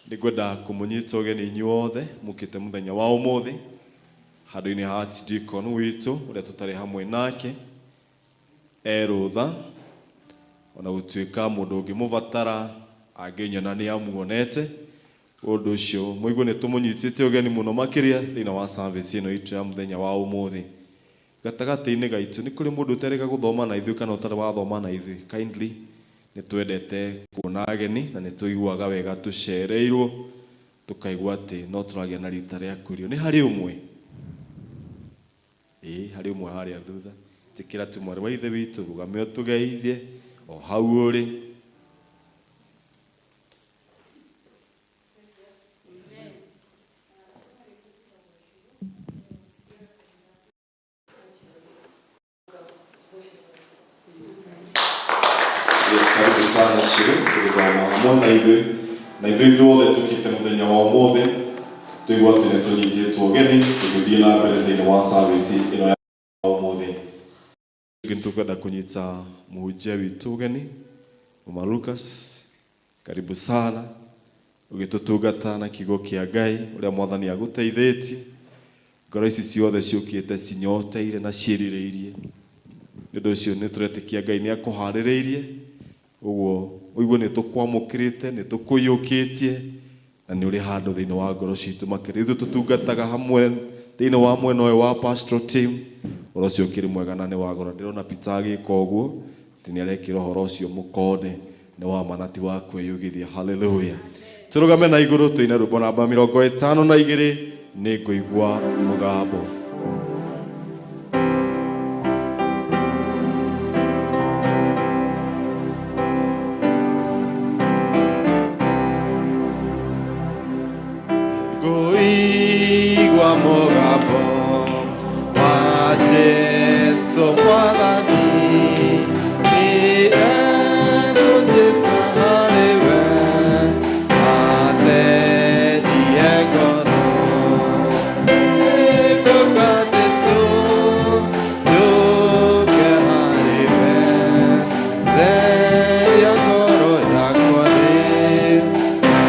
Nĩ ngwenda kũmũnyita ũgeni inyuothe mũkĩte mũthenya wa ũmũthĩ handũ-inĩ ha Archdeacon witũ ũrĩa tũtarĩ hamwe nake, e rũtha, ona gũtuĩka mũndũ ũngĩmũbatara angĩnyona nĩ amuonete. Ũndũ ũcio mũigue nĩ tũmũnyitĩte ũgeni mũno makĩria thĩinĩ wa service ĩno itũ ya mũthenya wa ũmũthĩ. Gatagatĩ-inĩ gaitũ nĩ kũrĩ mũndũ ũterĩga gũthoma na ithuĩ kana ũtarĩ wathoma na ithuĩ? Kindly, nĩ twendete kuona ageni na nĩ tũiguaga wega tũcereirwo, tũkaigua atĩ no tũragĩa na rita rĩa kũirio. Nĩ harĩ ũmwe? Ĩĩ, harĩ ũmwe harĩa thutha. Ĩtĩkĩra tu, mwarĩ wa ithe witũ, rũgame ũtũgeithie o hau ũrĩ. Yes, karibu sana Shiru tũgĩthoma hamwe na ithuĩ, na ithuĩ ithuothe tũkĩte mũthenya wa ũmũthĩ tũigua atĩ nĩ tũnyitĩtwo ũgeni tũgĩthiĩ na mbere thĩinĩ wa service ĩno ya ũmũthĩ. Nĩ tũkwenda kũnyita mũhunjia witũ ũgeni, Mama Lucas, karibu sana ũgĩtũtungata na kiugo kĩa Ngai ũrĩa Mwathani agũteithĩtie. Ngoro ici ciothe ciũkĩte cinyoteire na ciĩrirĩirie. Nĩ ũndũ ũcio nĩ tũretĩkia Ngai nĩ akũharĩrĩirie ũguo ũigue nĩ tũkwamũkĩrĩte, nĩ tũkũiyũkĩtie na nĩ ũrĩ handũ thĩinĩ wa ngoro citũ makĩria. Ithuĩ tũtungataga hamwe thĩinĩ wa mwena ũyũ wa pastoral team. Ũhoro ũcio ũkĩrĩ mwega na nĩ wa goro. Ndĩrona Peter agĩka ũguo atĩ nĩ arekĩra ũhoro ũcio mũkonde nĩ wa ma na ti wa kwĩyugithia. Haleluya! Tũrũgame na igũrũ tũine rwĩmbo namba 52, "Nĩ Ngũigua Mũgambo". Ngũigua mũgambo wa Jesu Mwathani, nĩ ekũnjĩta harĩ we, atherie ngoro. Nĩngũka Jesu, njũke harĩ we, theria ngoro yakwa rĩu na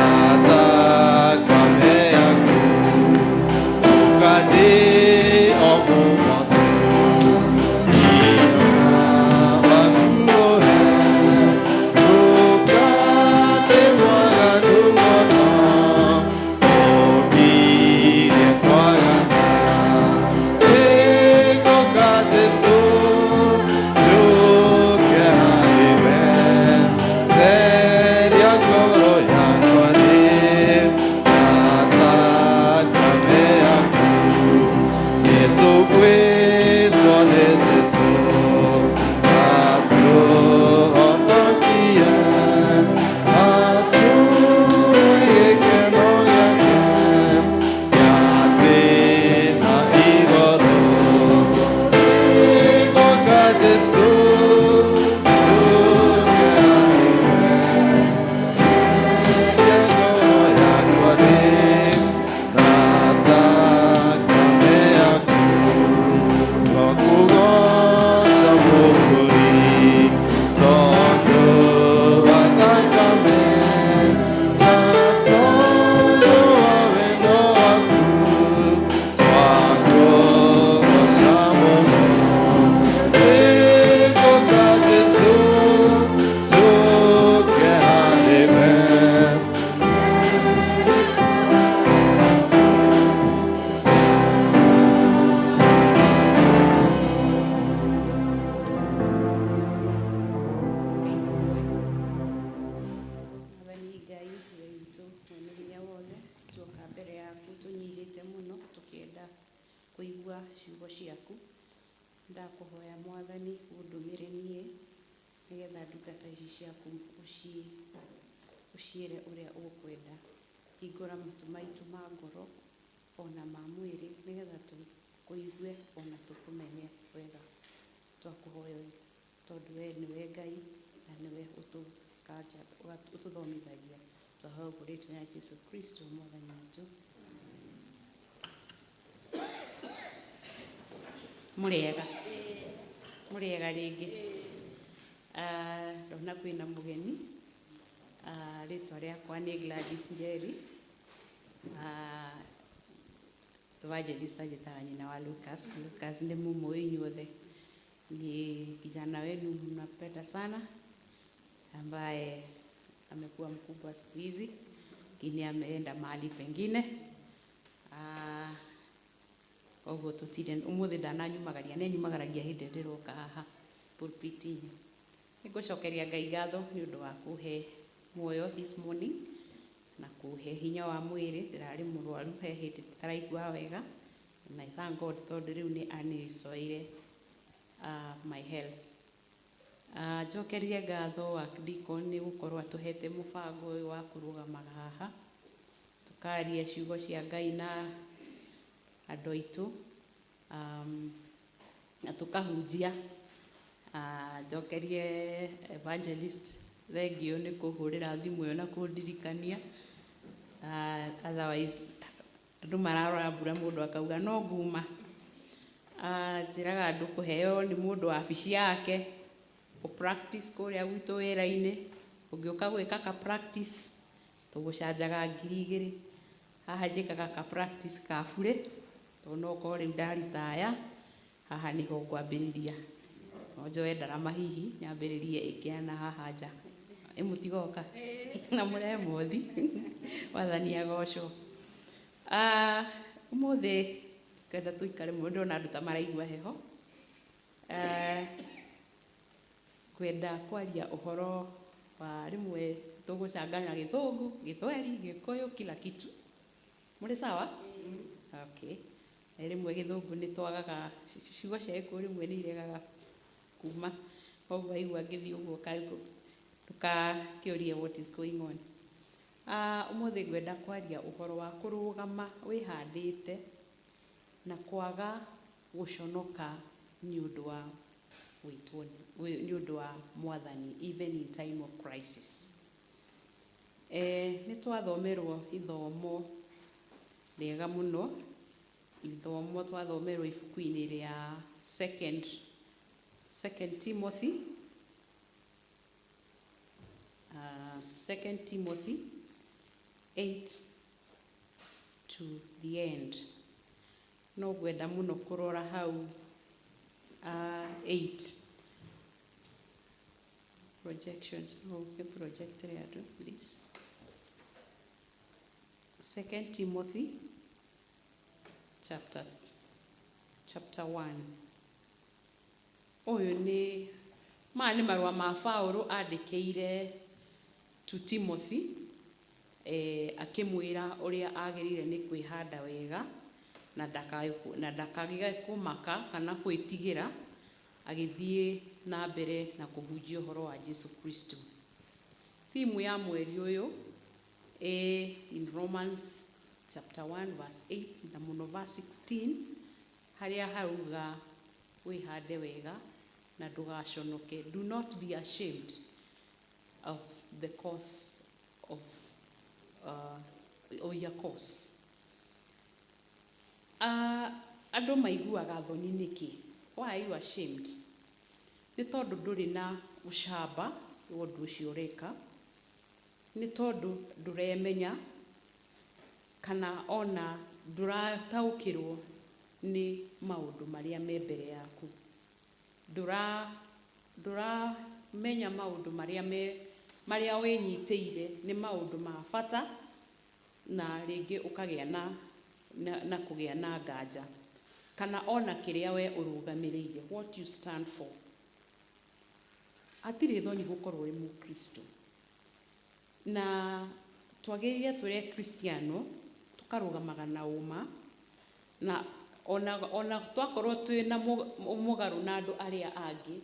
thakame yaku. Ũka. ici ciaku ũciĩre ũrĩa ũkwenda. Hingũra matũ maitũ ma ngoro ona ma mwĩrĩ, nĩgetha tũkũigue ona tũkũmenye wega. Twakũhoya tondũ we nĩwe Ngai na nĩwe ũtũthomithagia. Twahoya ũguo rĩtwa rĩa Jesu Kristo Mwathani witũ. Mũrĩega, mũrĩega rĩngĩ. Ndona kwĩna mũgeni. Rĩtwa rĩakwa nĩ Gladys Njeri. Evangelist anjĩtaga nyina wa Lucas. Lucas nĩ mũmũĩ inyuothe, ni kijana wenu mnapenda sana, ambaye amekuwa mkubwa siku hizi, lakini ameenda mahali pengine. Koguo tutire umuthi ndananyumagaria, nĩ nyumagaragia hĩndĩ ĩrĩa ndĩroka haha pulpit-inĩ. Nĩngũcokeria Ngai ngatho nĩ ũndũ wa kũhe muoyo this morning na kũhe hinya wa mwĩrĩ. Ndĩrarĩ mũrwaru, he hĩndĩ ndĩtaraigua wega, and I thank God tondũ rĩu nĩ anĩcoire my health. Njokerie ngatho Archdeacon nĩ gũkorwo atũhete mũbango ũyũ wa kũrũgamaga haha tũkaria ciugo cia Ngai na andũ aitũ, na tũkahunjia. Njokerie evangelist thengio nĩ kũhũrĩra thimũ ĩyo na kũndirikania. Otherwise andũ mararora mbura, mũndũ akauga no nguma. Njĩraga andũ kũheo nĩ mũndũ wabici yake kũ practice kũrĩa gwitũ wĩra-inĩ. Ũngĩũka gwĩka ka practice, tũgũcanjaga 2000. Haha njĩkaga ka practice ka burĩ, tondũ no ũkorwo rĩu ndaritaya, haha nĩho ngwambĩrĩria. No njoe ndarama hihi nyambĩrĩrie ĩngĩ na haha nja. Ĩ mũtigoka na mũrehe mothi. Wathani agocwo. Ũmũthĩ ngenda tũikare mũno, ndĩrona andũ ta maraigua heho. Ngwenda kwaria ũhoro wa rĩmwe tũgũcanganya Gĩthũngũ, Gĩthweri, Gĩkũyũ, kila kitu. Mũrĩ sawa? Okay. Rĩmwe Gĩthũngũ nĩ twagaga ciugo cia Gĩkũyũ, rĩmwe nĩ iregaga kuma, koguo waigua ngĩthiĩ ũguo ndũgakĩũrie what is going on. Ũmũthĩ ngwenda kwaria ũhoro wa kũrũgama wĩhandĩte na kwaga gũconoka nĩ ũndũ wa gwĩtwo nĩ ũndũ wa Mwathani, even in time of crisis. Nĩ twathomerwo ithomo rĩega mũno, ithomo twathomerwo ibuku-inĩ rĩa second Timothy, Second Timothy 8 to the end. No ngwenda mũno kũrora hau 8 projections. No ũke project andũ, please. Second Timothy chapter 1. Ũyũ nĩ maya nĩ marũa ma Paũlũ andĩkĩire to Timothy, akĩmwĩra ũrĩa agĩrĩire nĩ kwĩhanda wega na ndakagĩe kũmaka kana gwĩtigĩra agĩthiĩ na mbere na kũhunjia ũhoro wa Jesu Kristo. Theme ya mweri ũyũ ĩ in Romans chapter 1 verse 8 na mũno verse 16, harĩa harauga wĩhande wega na ndũgaconoke. Do not be ashamed of the cause of or your cause. Andũ maiguaga thoni nĩkĩ? Why are you ashamed? Nĩ tondũ ndũrĩ na ũcamba wa ũndũ ũcio ũreka, nĩ tondũ ndũremenya, kana ona ndũrataũkĩrwo nĩ maũndũ marĩa me mbere yaku. Ndũramenya maũndũ marĩa me marĩa wĩnyitĩire nĩ maũndũ ma bata, na rĩngĩ ũkagĩa na kũgĩa na nganja, kana ona kĩrĩa we ũrũgamĩrĩire, what you stand for. Hatirĩ thoni gũkorwo wĩ Mũkristo, na twagĩrĩire tũrĩ Kristiano tũkarũgamaga na ũma, na ona twakorwo twĩ na mũgarũ na andũ arĩa angĩ.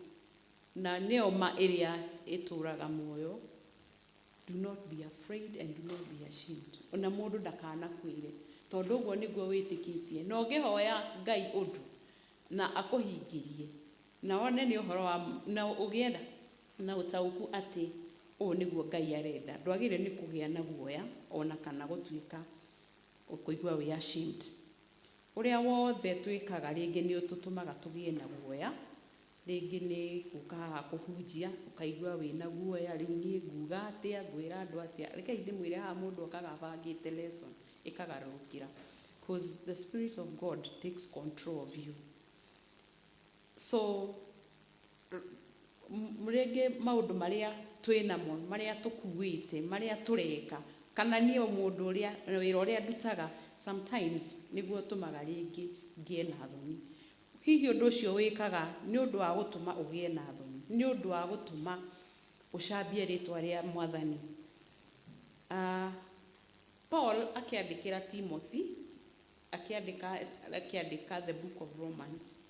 Na nĩyo ma ĩrĩa ĩtũraga muoyo. Do not be afraid and do not be ashamed. Ona mũndũ ndakanakwĩre, tondũ ũguo nĩguo wĩtĩkĩtie. Na ũngĩhoya Ngai ũndũ na akũhingĩrie na wone nĩ ũhoro wa na ũgĩe na ũtaũku atĩ ũũ nĩguo Ngai arenda, ndwagĩrĩire nĩ kũgĩa na guoya ona kana gũtuĩka ũkũigua wĩ ashamed. Ũrĩa wothe twĩkaga rĩngĩ nĩ ũtũtũmaga tũgĩe na guoya. Rĩngĩ nĩ gũka haha kũhunjia, ũkaigua wĩna guoya, rĩu niĩ nguga atĩa, ngwĩra andũ atĩa? Rekei ndĩmwĩre, haha mũndũ okaga abangĩte lesson ĩkagarũrũkĩra, because the Spirit of God takes control of you. So rĩngĩ maũndũ marĩa twĩ namo, marĩa tũkuĩte, marĩa tũreka, kana niĩ o mũndũ ũrĩa wĩra ũrĩa ndutaga, sometimes nĩguo ũtũmaga rĩngĩ ngĩe na thoni. Hihi ũndũ ũcio wĩkaga nĩ ũndũ wa gũtũma ũgĩe na thoni, nĩ ũndũ wa gũtũma ũcambie rĩtwa rĩa Mwathani? Paul akĩandĩkĩra Timothy, akĩandĩka the Book of Romans,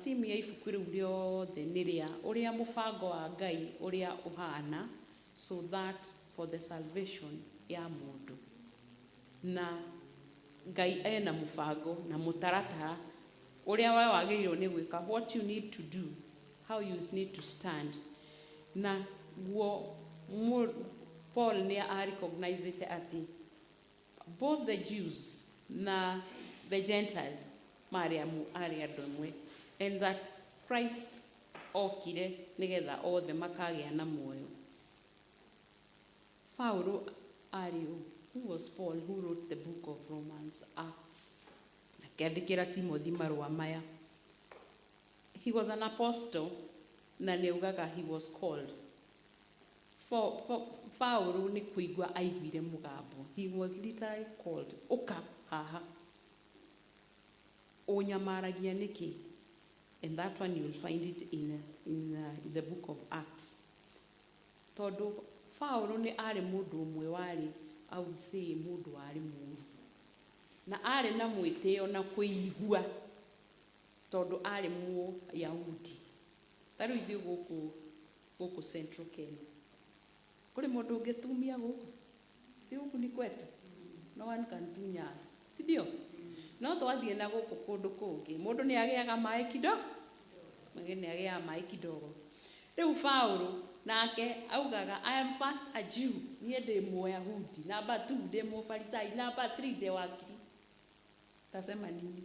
theme ya ibuku rĩu rĩothe nĩ rĩa ũrĩa mũbango wa Ngai ũrĩa ũhana, so that for the salvation ya mũndũ. Na Ngai ena mũbango na mũtaratara ũrĩa we wagĩrĩirwo nĩ gwĩka, what you need to do, how you need to stand. Na guo Paul nĩ a-recognizĩte atĩ both the Jews na the Gentiles marĩ arĩ andũ amwe, and that Christ okire nĩgetha othe makagĩa na muoyo. Paulo arĩ ũ? Who was Paul who wrote the Book of Romans, Acts, akĩandĩkĩra Timothy marũa maya? He was an apostle, na nĩ augaga he was called. Paulo nĩ kũigua aiguire mũgambo. He was literally called, "Ũka haha, ũnyamaragia nĩkĩ?" And that one, you will find it in the Book of Acts. Tondũ Paulo nĩ arĩ mũndũ ũmwe warĩ, I would say, mũndũ warĩ mũũru na arĩ na mwĩtĩo na kwĩigua, tondũ arĩ Mũyahudi. Ta rĩu ithuĩ gũkũ Central Kenya, kũrĩ mũndũ ũngĩtumia gũkũ? Si huku ni kwetu? No one can tunya us, si ndio? No twathiĩ na gũkũ kũndũ kũngĩ, mũndũ nĩ agĩaga maĩ kidogo, mũndũ nĩ agĩaga maĩ kidogo. Rĩu Paulo nake augaga, "I am first a Jew," niĩ ndĩ Mũyahudi, number two, ndĩ Mũfarisai, number three, ndĩ wakiri. Tasema nini?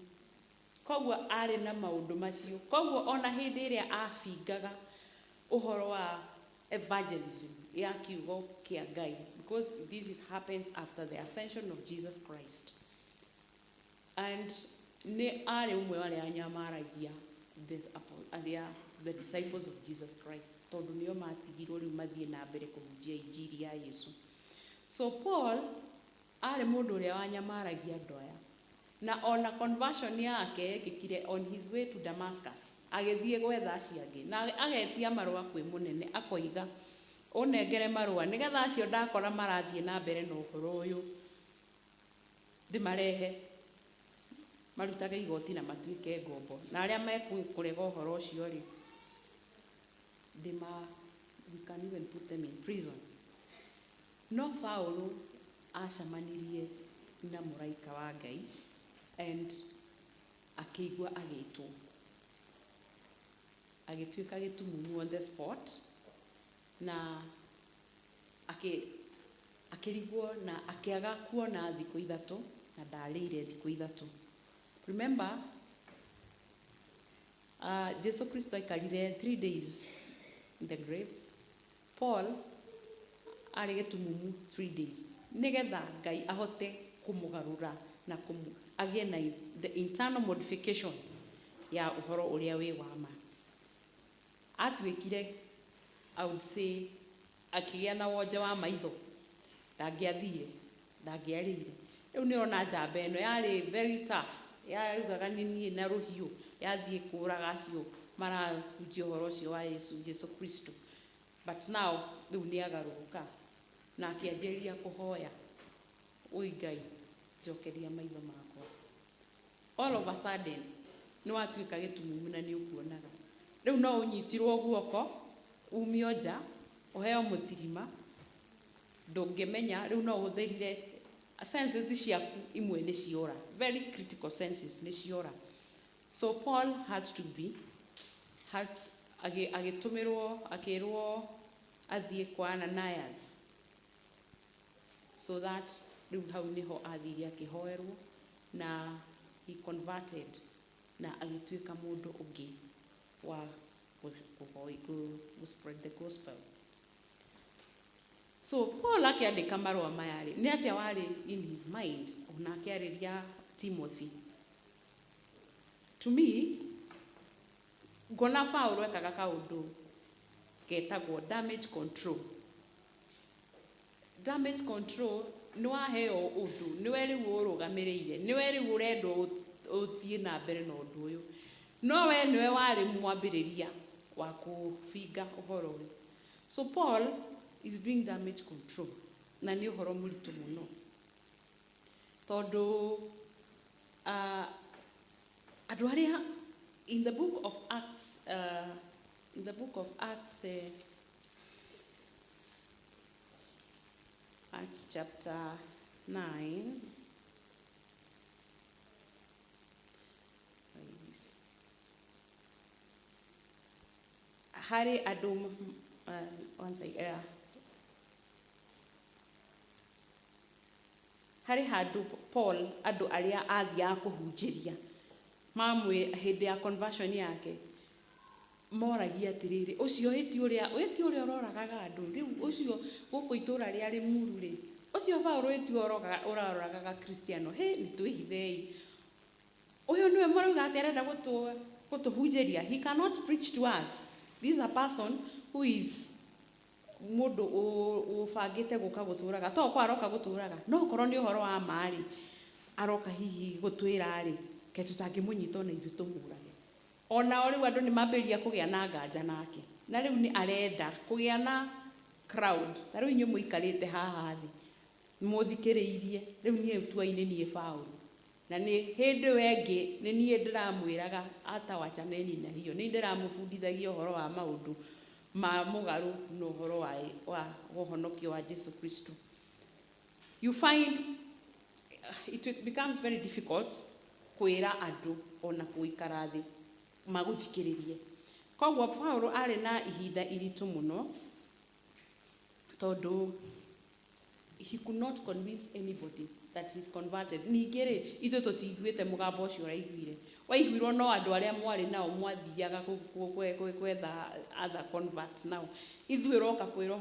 Koguo arĩ na maũndũ macio. Koguo ona hĩndĩ ĩrĩa abingaga ũhoro wa evangelism ya kiugo kĩa Ngai, because this happens after the ascension of Jesus Christ, and nĩ arĩ ũmwe wa arĩa anyamaragia arĩa the disciples of Jesus Christ, tondũ nĩo matigirwo rĩu mathiĩ na mbere kũhunjia injiri ya Yesu. So Paul arĩ mũndũ ũrĩa wanyamaragia andũ aya, na ona conversion yake yekĩkire on his way to Damascus, agĩthiĩ gwetha acio angĩ, na agetia marũa kwĩ mũnene, akoiga, "Ũnengere marũa nĩgetha acio ndakora marathiĩ na mbere na ũhoro ũyũ ndĩmarehe marutage igoti na matuĩke ngombo, na arĩa mekũrega ũhoro ũcio rĩ, ndĩma we can even put them in prison." No Paulo acemanirie na mũraika wa Ngai and akĩigua agĩtwo, agĩtuĩka gĩtumumu on the spot, na akĩrigwo na akĩaga kuona thikũ 3, na ndarĩire thikũ 3. Remember, Jesu Kristo aikarire 3 days in the grave. Paul arĩ gĩtumumu 3 days, nĩgetha Ngai ahote kũmũgarũra na agĩe na the internal modification ya ũhoro ũrĩa wĩ wa ma. Atuĩkire, I would say, akĩgĩa na wonje wa maitho, ndangĩathire, ndangĩarĩire. Rĩu nĩ ũrona njamba ĩno yarĩ very tough, yaugaga nĩ niĩ na rũhiũ yathiĩ kũraga acio marahunjia ũhoro ũcio wa Yesu Kristo. But now rĩu nĩ agarũrũka na akĩanjĩrĩria kũhoya, "Ũi Ngai, njokeria maitho makwa." All of a sudden nĩ watuĩka gĩtumumu na nĩ ũkuonaga. Rĩu no ũnyitirwo guoko umio nja ũheo mũtirima, ndũngĩmenya. Rĩu no ũhũthĩrire senses ciaku imwe nĩ ciora, very critical senses nĩ ciora. So Paul had to be had agĩtũmĩrwo, akĩrwo athiĩ kwa Ananias, so that rĩu hau nĩho athire akĩhoerwo na he converted na agĩtuĩka mũndũ ũngĩ wa spread the gospel. So Paul akĩandĩka marũa maya rĩ, nĩ atĩa warĩ in his mind ona akĩarĩria Timothy? To me, ngona Paul ekaga kaũndũ getagwo damage control. Damage control nĩ waheo ũndũ, nĩwe rĩu ũrũgamĩrĩire, nĩwe rĩu ũrendwo ũthiĩ na mbere na ũndũ ũyũ, no we nĩwe warĩ mwambĩrĩria wa kũbinga ũhoro ũyũ. So Paul is doing damage control, na nĩ ũhoro mũritũ mũno, tondũ andũ arĩa in the book of Acts, in the book of Acts, Acts chapter 9. Where is this? Harĩ andũ one second, harĩ handũ Paul andũ arĩa athiaga kũhunjĩria mamwe hĩndĩ ya conversion yake moragia atĩrĩrĩ, ũcio ĩti ũrĩa ĩti ũrĩa ũroragaga andũ rĩu, ũcio gũkũ itũra rĩa Rĩmuru rĩ, ũcio Paũlũ ĩti ũroragaga Kristiano, hĩ nĩ twĩhithei, ũyũ nĩwe mũrauga atĩ arenda gũtũhunjĩria. He cannot preach to us. This is a person who is mũndũ ũbangĩte gũka gũtũraga, to ko aroka gũtũraga, no korwo nĩ ũhoro wa ma rĩ, aroka hihi gũtwĩra rĩ, ke tũtangĩmũnyita ona ithuĩ tũmũrage. Onao rĩu andũ nĩ mambĩrĩria kũgĩa na nganja nake, na rĩu nĩ arenda kũgĩa na crowd. Ta rĩu inyuĩ mũikarĩte haha thĩ mũthikĩrĩirie, rĩu niĩ tua-inĩ niĩ Paũlũ, na nĩ hĩndĩ ĩyo ĩngĩ nĩ niĩ ndĩramwĩraga ata wachaneni na hiyo, nĩ ndĩramũbundithagia ũhoro wa maũndũ ma mũgarũ na ũhoro wa ũhonokio wa Jesu Kristo. You find it becomes very difficult kwĩra andũ ona gũikara thĩ magũthikĩrĩrie. Koguo Paũlũ arĩ na ihinda iritũ mũno, tondũ he could not convince anybody that he's converted. Ningĩ rĩ, ithuĩ tũtiguĩte mũgambo ũcio ũraiguire, waiguirwo no andũ arĩa mwarĩ nao mwathiaga gwetha other converts. Now ithuĩ ũroka kwĩra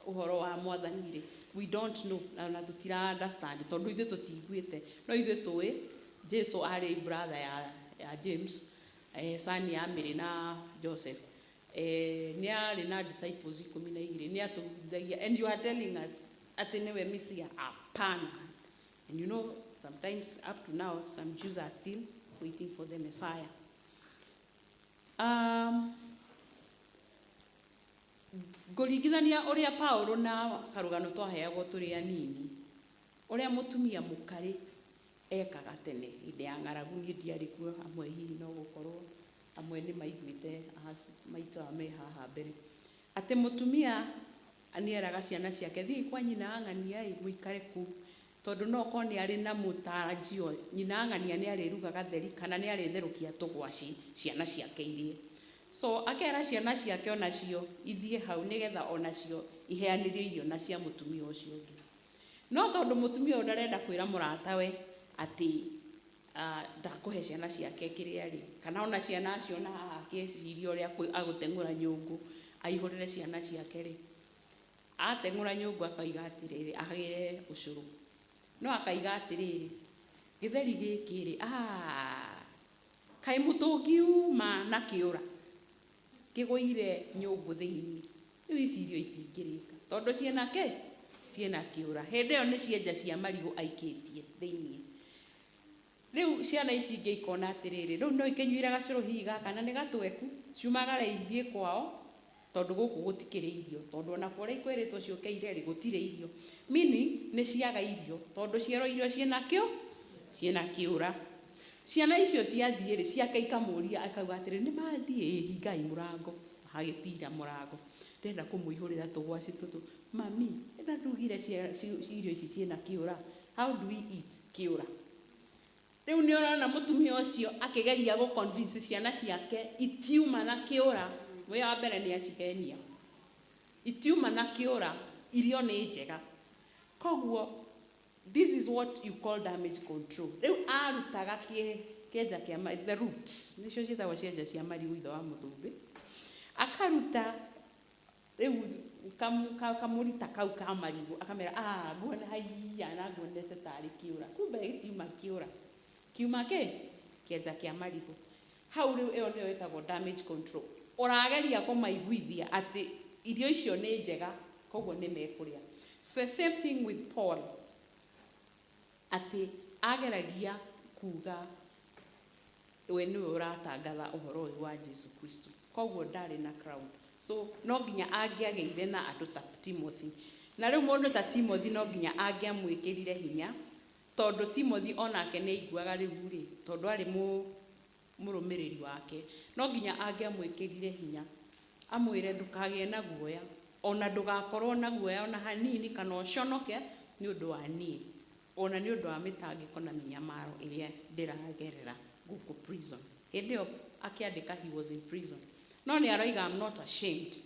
ũhoro wa mwathani rĩ, we don't know na tũtira understand, tondũ ithuĩ tũtiguĩte. No ithuĩ tũĩ Jesu arĩ brother ya James, son ya Mary na Joseph, nĩ arĩ na disciples 12, nĩ atũhunjagia, and you are telling us atĩ nĩwe Messiah? Hapana. And you know, sometimes up to now some Jews are still waiting for the Messiah. Ngũringithania ũrĩa Paũlũ na karũgano twaheagwo tũrĩ anini, ũrĩa mũtumia mũkarĩ ekaga tene hĩndĩ ya ng'aragu. Niĩ ndiarĩ kuo, amwe hihi no gũkorwo amwe nĩ maiguĩte maitũ aya me haha mbere, atĩ mũtumia nĩeraga ciana ciake, thiĩ kwa nyina ang'ania ĩ, mũikare kũu, tondũ no okorwo nĩ arĩ na mũtarajio nyina ang'ania nĩ arĩruga gatheri kana nĩ arĩtherũkia tũgwaci ciana ciake irie. So akera ciana ciake onacio ithiĩ hau, nĩgetha onacio iheanĩrio irio na cia mũtumia ũcio ũngĩ. No tondũ mũtumia ũyũ ndarenda kwĩra mũratawe atĩ ndakũhe ciana ciake kĩrĩa rĩ, kana ona ciana acio na haha akĩciria ũrĩa agũteng'ũra nyũngũ aihũrĩre ciana ciake rĩ, ateng'ũra nyũngũ akaiga atĩrĩrĩ, agĩre ũcũrũ, no akaiga atĩrĩrĩ, gĩtheri gĩkĩ rĩ, kaĩ mũtũngi uma na kĩũra kĩgũire nyũngũ thĩinĩ, rĩu ici irio itingĩrĩka tondũ ciĩna kĩ, ciĩna kĩũra. Hĩndĩ ĩyo nĩ cienja cia marigũ aikĩtie thĩinĩ. Rĩu ciana ici ingĩ ikona atĩrĩrĩ, rĩu no ikĩnyuire gacũrũ hihi gaka na nĩ gatweku, ciumagare ithiĩ kwao, tondũ gũkũ gũtikĩrĩ irio, tondũ ona kũrĩa ikwĩrĩtwo ciũke ire rĩ, gũtirĩ irio, meaning nĩ ciaga irio, tondũ cierwo irio ciĩna kĩo, ciĩna kĩũra. Ciana icio ciathiĩ rĩ, ciake ikamũria, akauga atĩrĩ, nĩ mathiĩ? Ĩ, hingai mũrango. Agĩtira mũrango, ndĩrenda kũmũihũrĩra tũgwaci tũtũ. Mami, na ndugire irio ici ciĩna kĩũra. How do we eat kĩũra? Rĩu nĩ ũrona mũtumia ũcio akĩgeria gũ convince ciana ciake itiuma na kĩũra. Wĩa wa mbere nĩ acihenia itiuma na kĩũra, irio nĩ njega. Koguo this is what you call damage control. Rĩu arutaga kĩenja kĩa the roots, nĩcio ciĩtagwo cienja cia marigũ, ithe wa mũthũmbĩ akaruta rĩu kamũrita kau ka marigũ, akamera, ah, nguona haiya na nguonete tarĩ kĩũra, kumbe gĩtiuma kĩũra, kiuma kĩ kĩenja kĩa marigũ hau. Rĩu ĩyo nĩyo ĩtagwo damage control. Ũrageria kũmaiguithia atĩ irio icio nĩ njega, koguo nĩ mekũrĩa. It's the same thing with Paul, atĩ ageragia kuga we nĩwe ũratangatha ũhoro ũyũ wa Jesu Kristo, koguo ndarĩ na crowd, so no nginya angĩagĩire na andũ ta Timothy. Na rĩu mũndũ ta Timothy no nginya angĩamwĩkĩrire hinya, tondũ Timothy onake nĩ aiguaga rĩu rĩ, tondũ arĩ mũrũmĩrĩri wake, no nginya angĩamwĩkĩrire hinya, amwĩre, ndũkagĩe na guoya, ona ndũgakorwo na guoya ona hanini, kana ũconoke nĩ ũndũ wa niĩ, ona nĩ ũndũ wa mĩtangĩko na mĩnyamaro ĩrĩa ndĩragerera gũkũ prison. Hĩndĩ ĩyo akĩandĩka, he was in prison, no nĩ aroiga, I'm not ashamed,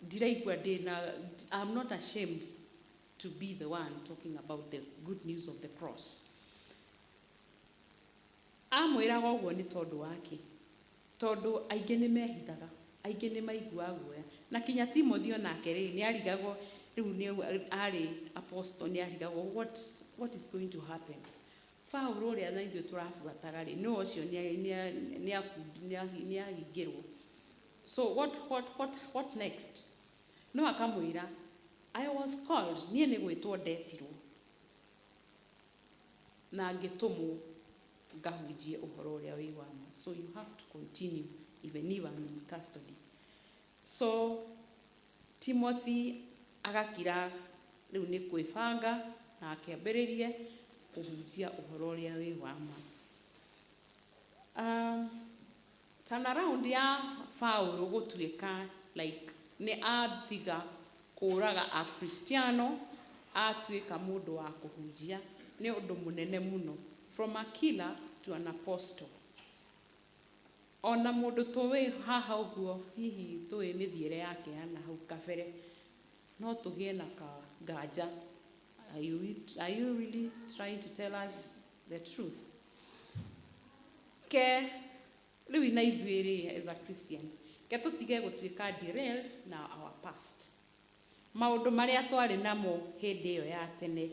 ndiraigua ndĩna, I'm not ashamed to be the one talking about the good news of the cross. Amwĩraga ũguo nĩ tondũ wake, tondũ aingĩ nĩ mehithaga, aingĩ nĩ maiguaga guoya. Na kinya Timothy onake rĩ, nĩ arigagwo rĩu nĩ arĩ apostle, nĩ arigagwo what is going to happen. Paulo ũrĩa na ithuĩ tũrabuataga rĩ, nĩwe ũcio nĩ ahingĩrwo, so what next? No akamwĩra, I was called, niĩ nĩ gwĩtwo ndetirwo na ngĩtũmwo ngahunjie ũhoro ũrĩa wĩ wa ma, so you have to continue even if I'm in custody. So Timothy agakira rĩu nĩ kwĩbanga na akĩambĩrĩrie kũhunjia ũhoro ũrĩa wĩ wa ma. Turnaround ya Paulo gũtuĩka like nĩ atiga kũraga Akristiano, atuĩka mũndũ wa kũhunjia, nĩ ũndũ mũnene mũno, from a killer to an apostle. Ona mũndũ tũĩ haha ũguo, hihi tũĩ mĩthiĩre yake ya na hau kabere, no tũgĩe na ka nganja, are you really trying to tell us the truth? Ke rĩu na ithuĩ rĩ, as a Christian, ke tũtige gũtuĩka derailed na our past. Maũndũ marĩa twarĩ namo hĩndĩ ĩyo ya tene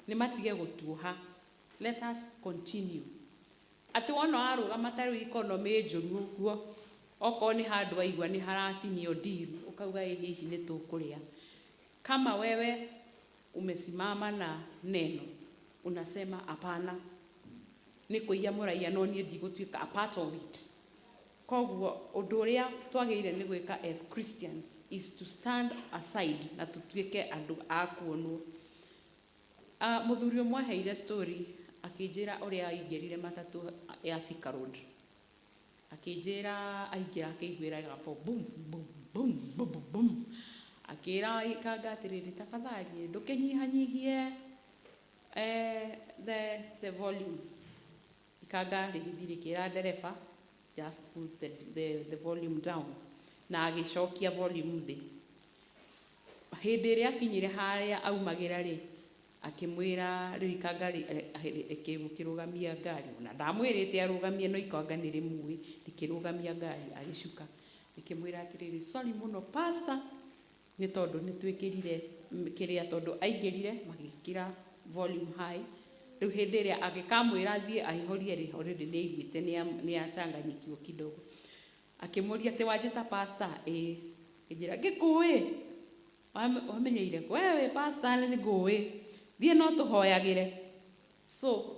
nĩ matige gũtuoha. Let us continue. Atĩ wona warũgama ta rĩu economy njũru ũguo, okorwo nĩ handũ waigua nĩ haratinio ndiru, ũkauga, ĩhĩ, ici nĩ tũkũrĩa. Kama wewe umesimama na neno, unasema, hapana, nĩ kũiya mũraiya, no niĩ ndigũtuĩka a part of it. Koguo ũndũ ũrĩa twagĩrĩire nĩ gwĩka as Christians is to stand aside na tũtuĩke andũ a kuonwo. Mũthuri ũmwe aheire story, akĩnjĩra ũrĩa aingĩrire matatũ ya Thika Road. Akĩnjĩra aingĩra akĩiguĩra ĩgabo bum bum bum bum bum. Akĩra ikanga atĩrĩrĩ, tafadhali ndũkĩnyihanyihie the volume. Ikanga rĩgĩthiĩ rĩkĩra ndereba, just put the volume down, na agĩcokia volume thĩ. Hĩndĩ ĩrĩa akinyire harĩa aumagĩra rĩ, akĩmwĩra rĩu ikanga rĩkĩrũgamia ngari, ona ndamwĩrĩte arũgamie, no ikanga nĩ rĩmũĩ, rĩkĩrũgamia ngari. Agĩcuka rĩkĩmwĩra atĩrĩrĩ, sorry mũno pastor, nĩ tondũ nĩ twĩkĩrire kĩrĩa, tondũ aingĩrire magĩkĩra volume high. Rĩu hĩndĩ ĩrĩa agĩkamwĩra athiĩ aihũrie rĩ, already nĩ aiguĩte nĩ achanganyikiwa kidogo. Akĩmũria atĩ, wanjĩta pastor? Ĩĩ. Akĩnjĩra ngĩkũĩ, wamenyeire kũ wewe pastor? Nĩ ngũĩ, thiĩ no tũhoyagĩre. So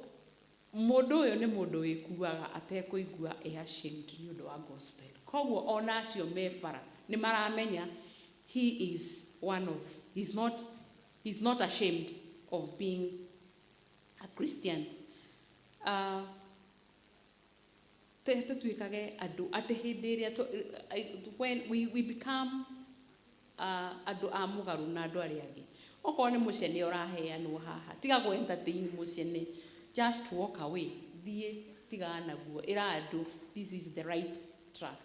mũndũ ũyũ nĩ mũndũ wĩkuaga atekũigua e ashamed nĩ ũndũ wa gospel. Koguo ona acio me bara nĩ maramenya he is one of he's not ashamed of being a Christian. Tũtuĩkage andũ atĩ hĩndĩ ĩrĩa when we become andũ a mũgarũ na andũ arĩa angĩ. Okorwo nĩ mũcene ũraheanwo haha, tiga kũ entertain mũcene, just walk away, thiĩ tigana naguo, ĩra andũ this is the right track.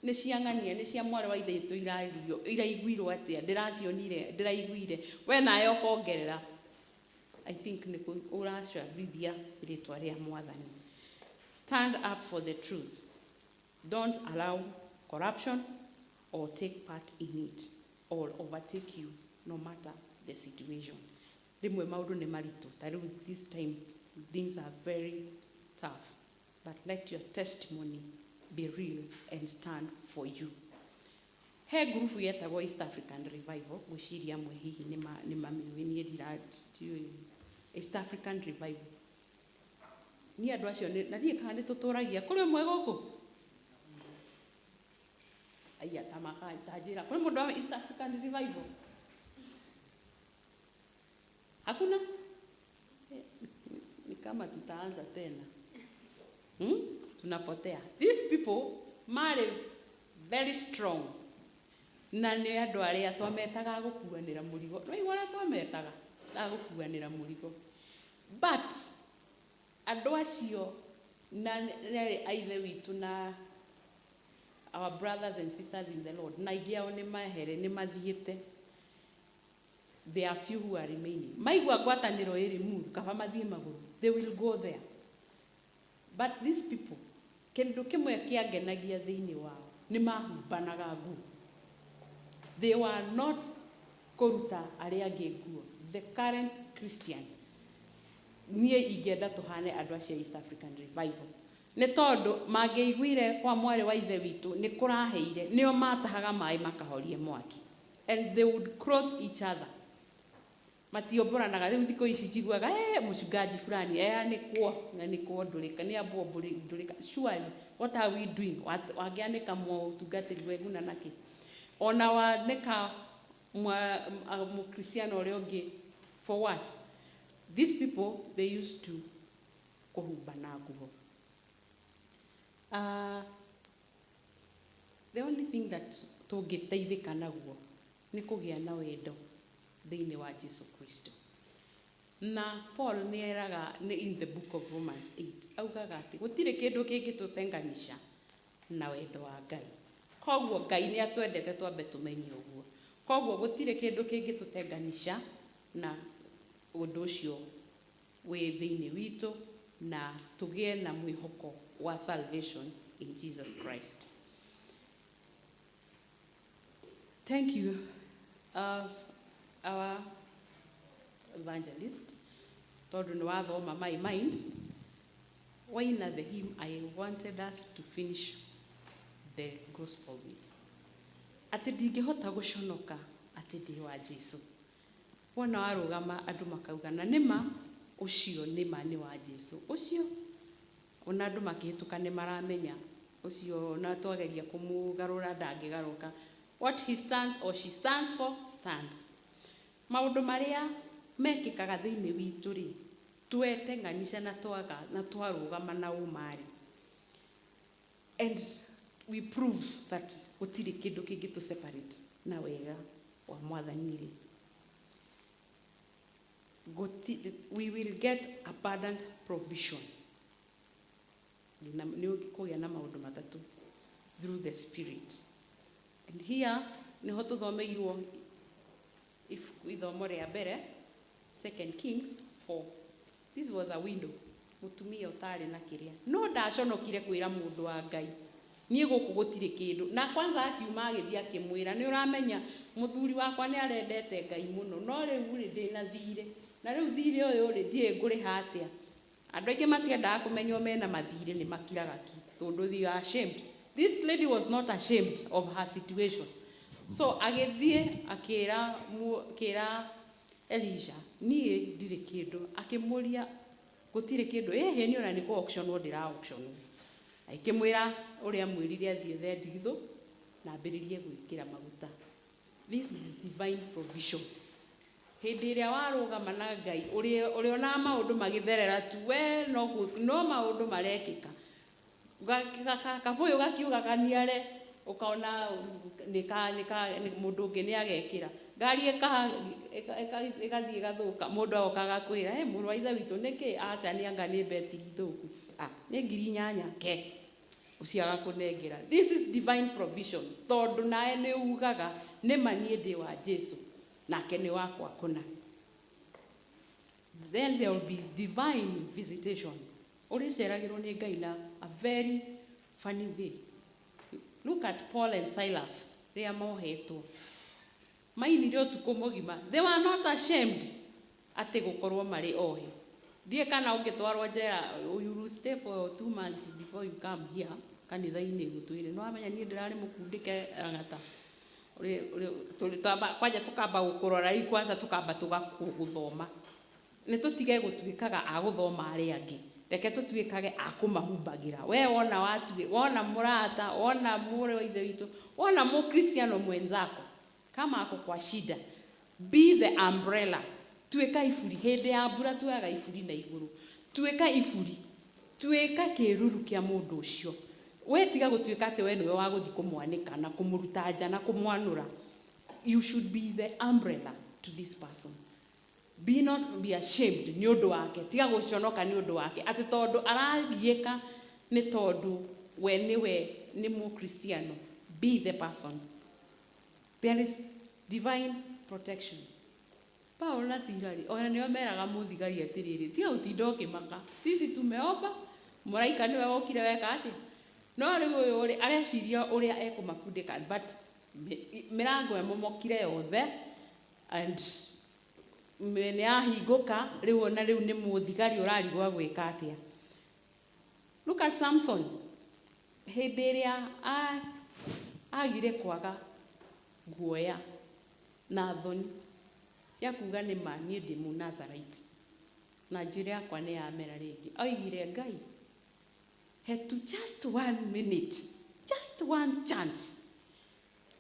Nĩ cia ng'ania, nĩ cia mwarĩ wa ithe witũ irario, iraiguirwo atĩa, ndĩracionire, ndĩraiguire, we nawe ũkongerera. I think nĩ ũracabithia rĩtwa rĩa Mwathani. Stand up for the truth. Don't allow corruption or take part in it or overtake you, no matter the situation. Rĩmwe maũndũ nĩ maritũ, ta rĩu this time things are very tough, but let your testimony be real and stand for you. He ngurubu yetagwo East African Revival, ngwĩciria amwe hihi nĩ mamĩũĩ, niĩ ndiũĩ East African Revival. Niĩ andũ acio na ndiĩ kana nĩ tũtũragia, kũrĩ ũmwe gũkũ? Aya, ta maka, ta njĩra, kũrĩ mũndũ wa East African Revival? Hakuna? Ni kama tutaanza tena. Tunapotea. These people marĩ very strong. Na nĩ andũ arĩa twametaga gũkuanĩra mũrigo. No igua ũrĩa twametaga gũkuanĩra mũrigo. But andũ acio na nerĩ a ithe witũ na our brothers and sisters in the Lord, na aingĩ ao nĩ mahere, nĩ mathiĩte. There are few who are remaining. Maigua ngwatanĩro ĩrĩ Limuru, kaba mathiĩ magũrũ. They will go there. But these people, kĩndũ kĩmwe kĩangenagia thĩinĩ wao, nĩ mahumbanaga nguo. They were not kũruta arĩa angĩ nguo. The current Christian, niĩ ingĩenda tũhane andũ acio East African Revival. Nĩ tondũ mangĩaiguire kwa mwarĩ wa ithe witũ nĩ kũraheire, nĩo matahaga maĩ makahoria mwaki. And they would clothe each other. Matiombũranaga. Rĩu thikũ ici njiguaga, mũchungaji fulani, anĩkwo, na nĩkwo ndũrĩka, nĩ ambwo ndũrĩka. Surely, what are we doing? Wangĩanĩka mũtungatĩri weguna nakĩ? Ona wanĩka mũkristiano ũrĩa ũngĩ, for what? These people, they used to kũhumbana nguo. The only thing that tũngĩteithĩka naguo nĩ kũgĩa na wendo thĩinĩ wa Jesu Kristo. Na Paul nĩ eraga nĩ in the book of Romans 8 augaga atĩ gũtirĩ kĩndũ kĩngĩtũtenganisha na wendo wa Ngai. Koguo Ngai nĩ atwendete, twambe tũmenye ũguo. Koguo gũtirĩ kĩndũ kĩngĩtũtenganisha na ũndũ ũcio wĩ thĩinĩ witũ, na tũgĩe na mwĩhoko wa salvation in Jesus Christ. Thank you, our evangelist, tondũ nĩ wathoma my mind. Waina the hymn I wanted us to finish the gospel with. Atĩ ndingĩhota gũconoka atĩ ndĩ wa Jesu. Wona warũgama andũ makauga na nĩma ũcio nĩma nĩ wa Jesu. Ũcio ona andũ makĩhĩtũka nĩ maramenya ũcio, na twageria kũmũgarũra ndangĩgarũka. What he stands or she stands for stands. Maũndũ marĩa mekĩkaga thĩinĩ witũ rĩ, twetenganisha na twaga na twarũgama na ũma rĩ, and we prove that gũtirĩ kĩndũ kĩngĩ tũ separate na wega wa Mwathani rĩ, we will get abundant provision. Nĩ kũgĩa na maũndũ matatũ through the Spirit. And here nĩho tũthomeirwo ithomo rĩa mbere, 2 Kings 4. This was a window, mũtumia ũtarĩ na kĩrĩa, no ndaconokire kwĩra mũndũ wa Ngai, niĩ gũkũ gũtirĩ kĩndũ. Na kwanza akiuma agĩthiĩ akĩmwĩra, nĩ ũramenya mũthuri wakwa nĩ arendete Ngai mũno, no rĩu rĩ ndĩna thirĩ, na rĩu thirĩ ũyũ rĩ ndiũĩ ngũrĩha atĩa. Andũ aingĩ matiendaga kũmenywo mena mathirĩ, nĩ makiraga ki tondũ they are ashamed. This lady was not ashamed of her situation. So agĩthiĩ akĩra akĩra Elisha, niĩ ndirĩ kĩndũ. Akĩmũria gũtirĩ kĩndũ, ĩhĩ niĩ ona nĩ kũ auction ndĩra auction. Akĩmwĩra ũrĩa mwĩrire athiĩ ethe ndigithũ na ambĩrĩrie gwĩkĩra maguta. This is divine provision. Hĩndĩ ĩrĩa warũgama na Ngai, ũrĩonaga maũndũ magĩtherera tu, we no maũndũ marekĩka. Kabũyũ gakiuga kaniare ũkona nĩ mũndũ ũngĩ nĩ agekĩra. Ngari ĩgathiĩ ĩgathũka, mũndũ agoka agakwĩra, "Hey, mũrũ wa ithe witũ, nĩkĩ?" Aca, nĩ anga nĩ betiri thũku. Ah, nĩ 8,000 ke. Ũcio agakũnengera. This is divine provision. Tondũ nawe nĩ ugaga nĩ ma niĩ ndĩ wa Jesu, nake nĩ wakwa kũna. Then there will be divine visitation. Ũrĩceragĩrwo nĩ Ngai na a very funny way. Look at Paul and Silas, rĩrĩa mohetwo. Mainire ũtukũ mũgima. They were not ashamed atĩ gũkorwo marĩ ohe. Ndiĩ kana ũngĩtwarwo njera, you will stay for 2 months before you come here kanitha-inĩ gũtwĩre. Nĩ wamenya niĩ ndĩrarĩ mũkundĩke rang'ata. Kwanja tũkamba gũkũrora rĩu kwanza tũkamba tũgagũthoma. Nĩ tũtige gũtuĩkaga a gũthoma arĩa angĩ. Reke tũtuĩkage a kũmahumbagĩra. We wona watue, wona mũrata, wona mũrũ wa ithe witũ, wona mũkristiano mwenzako, kama ako kwa shida, be the umbrella. Tuĩka iburi, hĩndĩ ya mbura tuoyaga iburi na igũrũ. Tuĩka iburi, tuĩka kĩruru kĩa mũndũ ũcio. We tiga gũtuĩka atĩ we nĩwe wa gũthiĩ kũmwanĩka na kũmũruta nja na kũmwanũra. You should be the umbrella to this person. Be not be ashamed nĩ ũndũ wake. Tiga gũconoka nĩ ũndũ wake. Atĩ tondũ aragiĩka nĩ tondũ we nĩwe nĩ mũkristiano. Be the person. There is divine protection. Paul na Sila rĩ, ona nĩo meraga mũthigari atĩrĩrĩ, tiga gũtinda ũkĩmaka. Sisi tumeomba, mũraika nĩwe wokire weka atĩa? No rĩu ũyũ rĩ, areciria ũrĩa ekũmakundĩka, but mĩrango ĩmomokire yothe and nĩ yahingũka, rĩu ona rĩu nĩ mũthigari ũrarigwo gwĩka atĩa. Look at Samson. Hĩndĩ ĩrĩa agire kwaga guoya na thoni cia kuga nĩ ma niĩ ndĩ Mũnazarite na njuĩrĩ yakwa nĩ yamera rĩngĩ, oigire Ngai he to just 1 minute, just one chance.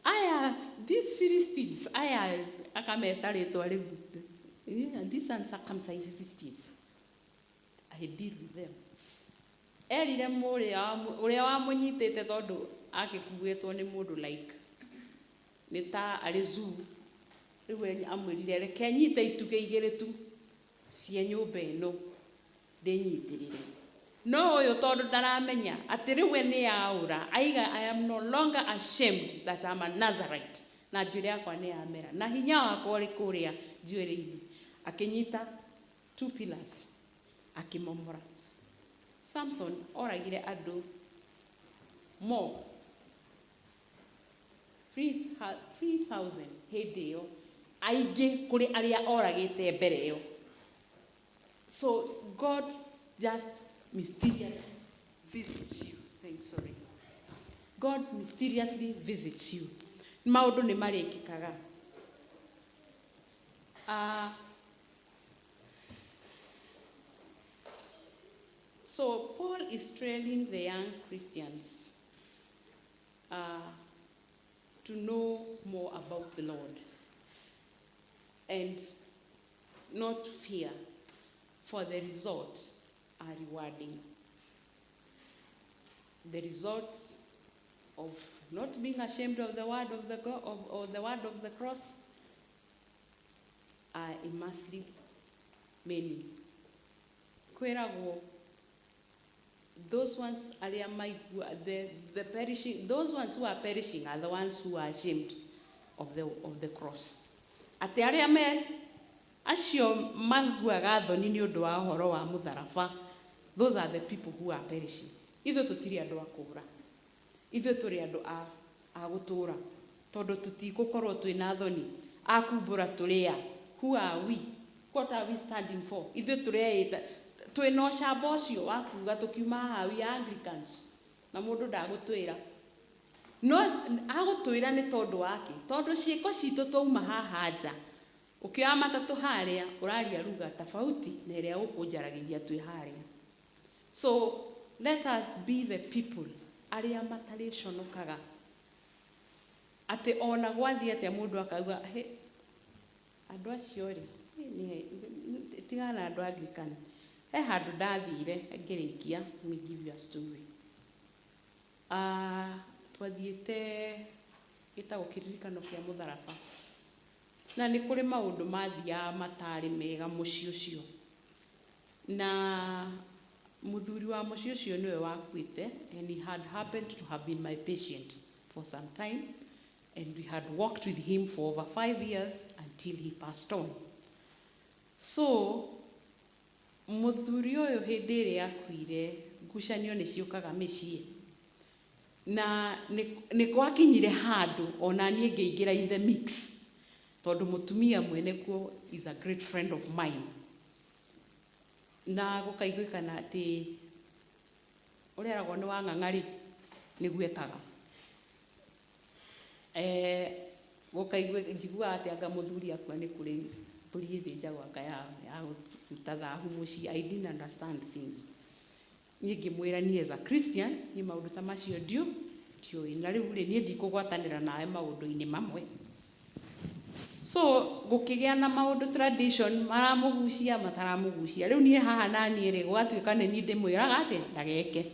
Aya, these Philistines, aya akameta rĩtwa rĩu, yeah, these uncircumcised Philistines, I deal with them. Erire ũrĩa wamũnyitĩte tondũ akĩkuĩtwo nĩ mũndũ like nĩ ta arĩ zoo. Rĩu amwĩrire reke nyite itugĩ igĩrĩ tu cia nyũmba ĩno ndĩnyitĩrĩre. No ũyũ tondũ ndaramenya atĩ rĩu we nĩ yaũra, aiga I am no longer ashamed that I'm a Nazarite, na njuĩrĩ yakwa nĩ yamera na hinya wakwa ũrĩ kũrĩa njuĩrĩ-inĩ. Akĩnyita 2 pillars akĩmomora. Samson oragire andũ more 3,000 hĩndĩ ĩyo, aingĩ kũrĩ arĩa oragĩte mbere ĩyo. So God just mysteriously visits you. Thanks, sorry. God mysteriously visits you. Maũndũ nĩ marĩkĩkaga. So Paul is trailing the young Christians to know more about the Lord and not fear, for the results are rewarding. The results of not being ashamed of the word of the God, of, or the word of the cross are immensely many. Kwĩragwo, those ones arĩa maigua, the perishing, those ones who are perishing are the ones who are ashamed of the cross. Atĩ arĩa me acio maiguaga thoni nĩ ũndũ wa ũhoro wa mũtharaba, those are the people who are perishing. Ithuĩ tũtirĩ andũ a kũũra. Ithuĩ tũrĩ andũ a gũtũũra. Tondũ tũtigũkorwo twĩna thoni a kumbũra tũrĩa. Who are we? What are we standing for? Ithuĩ tũreĩta twĩna ũcamba ũcio wa kuga tũkiuma haha we are Anglicans. Na mũndũ ndagũtwĩra. No agũtwĩra nĩ tondũ wake. Tondũ ciĩko citũ twauma haha nja. Ũkĩoya matatũ harĩa ũraria lugha tofauti na ĩrĩa ũkũnjaragĩria twĩ harĩa. So let us be the people arĩa matarĩconokaga. Atĩ ona gwathiĩ atĩa mũndũ akauga, he, andũ acio rĩ, tigana na andũ Anglican. He handũ ndathire ngĩrĩkia, let me give you a story. Twathiĩte gĩtagwo kĩririkano kĩa mũtharaba, na nĩ kũrĩ maũndũ mathiaga matarĩ mega mũciĩ ũcio, na mũthuri wa mũciĩ ũcio nĩwe wakuĩte, and he had happened to have been my patient for some time, and we had worked with him for over 5 years until he passed on. So mũthuri ũyũ hĩndĩ ĩrĩa akuire, ngucanio nĩ ciũkaga mĩciĩ, na nĩ gwakinyire handũ ona niĩ ngĩingĩra in the mix, tondũ mũtumia mwene kuo is a great friend of mine, na gũkaiguĩkana atĩ ũrĩa eragwo nĩ wang'ang'a-rĩ, nĩguo ekaga. Gũkaigua njiguaga atĩ anga mũthuri akua nĩ kũrĩ mbũri ĩthĩnjagwo anga ya kũruta thahu mũciĩ. I didn't understand things. Niĩ ngĩmwĩra niĩ as a Christian, niĩ maũndũ ta macio ndiũĩ, na rĩu rĩ, niĩ ndikũgwatanĩra nawe maũndũ-inĩ mamwe. So gũkĩgĩa na maũndũ tradition maramũgucia, mataramũgucia. Rĩu niĩ haha naniĩ rĩ, gũgatuĩka nĩ niĩ ndĩmwĩraga atĩ ndageke,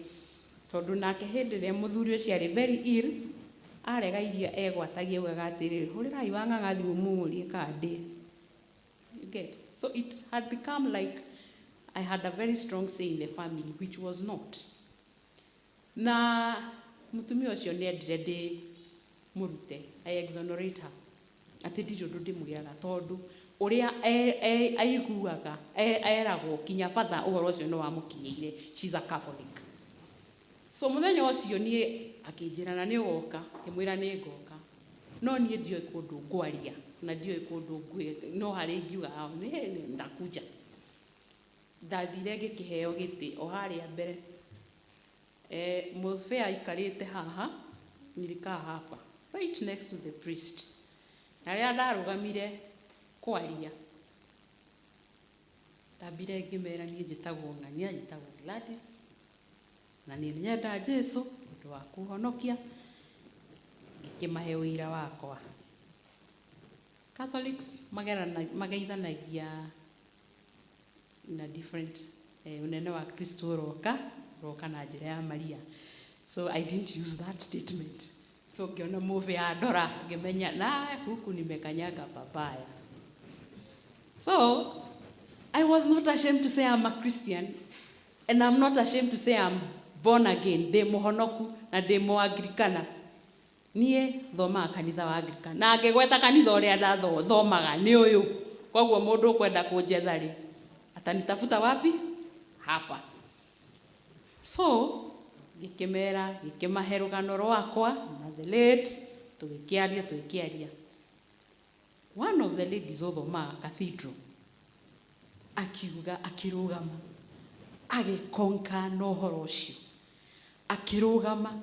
tondũ nake hĩndĩ ĩrĩa mũthuri ũcio arĩ very ill, arega irio egwatagia, augaga atĩrĩrĩ, "Hũrĩrai wang'ang'a thimũ mũmũrie kana ndĩe." You get? So it had become like I had a very strong say in the family, which was not. Na mũtumia ũcio nĩ endire ndĩ mũrute, I exonerate her, atĩ ndirĩ ũndũ ndĩmwĩraga, tondũ ũrĩa aiguaga eragwo kinya batha ũhoro ũcio nĩ wamũkinyĩire. She's a Catholic. So mũthenya ũcio niĩ akĩnjĩra, "Na nĩ ũgoka?" Ngĩmwĩra nĩ ngoka, no niĩ ndiũĩ kũndũ ngwaria na ndiũĩ kũndũ no harĩ ngiuga, "Ah, nĩ ndakuja." Ndathire ngĩkĩheo gĩtĩ o harĩa mbere. Mũbĩa aikarĩte haha, nilikaa hapa right next to the priest. Na rĩrĩa ndarũgamire kwaria, ndambire ngĩmera niĩ njĩtagwo ng'ania, njĩtagwo Gladys, na nĩ nyenda Jesu ũndũ wa kũhonokia. Ngĩkĩmahe ũira wakwa. Catholics mageithanagia in a different ũnene wa Kristo ũroka ũroka na njĩra ya Maria. So I didn't use that statement. So ngĩona mũbĩ ya ndora, ngĩmenya na huku nimekanyaga pabaya. So I was not ashamed to say I'm a Christian, and I'm not ashamed to say I'm born again. Ndĩ mũhonoku na ndĩ mũanglikana. Niĩ thomaga kanitha wa Anglican, na ngĩgweta kanitha ũrĩa ndathomaga nĩ ũyũ. Koguo mũndũ ũkwenda kũnjetha rĩ, atanitafuta wapi? Hapa. So ngĩkĩmera, ngĩkĩmahe rũgano rwakwa na the late, tũgĩkĩaria tũgĩkĩaria. One of the ladies ũthomaga cathedral akiuga, akĩrũgama, agĩkonka na ũhoro ũcio, akĩrũgama.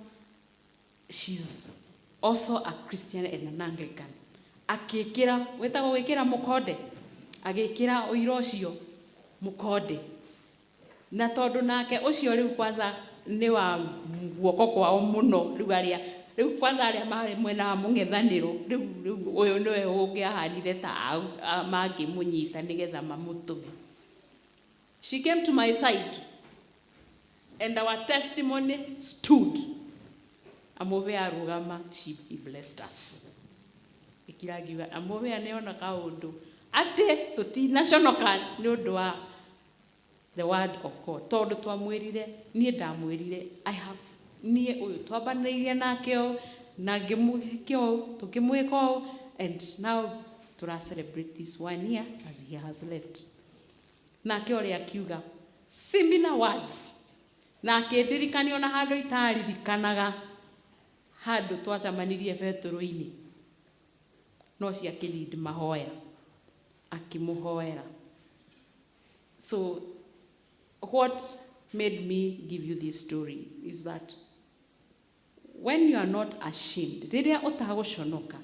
She's also a Christian and an Anglican. Akĩkĩra, wĩtagwo gwĩkĩra mũkonde, agĩkĩra ũira ũcio mũkonde, na tondũ nake ũcio rĩu kwanza nĩ wa guoko kwao mũno, rĩu arĩa rĩu kwanza arĩa marĩ mwena wa mũng'ethanĩro, rĩu ũyũ nĩwe ũngĩahanire ta mangĩmũnyita nĩgetha mamũtũme. She came to my side and our testimony stood. Amũbe arũgama, he blessed us. Ĩkira ngiuga amũbe nĩona kaũndũ atĩ tũtinaconoka nĩ ũndũ wa the word of God, tondũ twamwĩrire, niĩ ndamwĩrire I have, niĩ ũyũ twambanĩirie nake ũũ na ngĩmwĩka ũũ, tũkĩmwĩka ũũ, and now tũra celebrate this one year as he has left. Nake ũrĩa akiuga similar words na akĩndirikania ona handũ itaririkanaga, handũ twacemanirie betũrũ-inĩ, no ciakĩlead mahoya, akĩmũhoera. So what made me give you this story is that when you are not ashamed, rĩrĩa ũtagũconoka,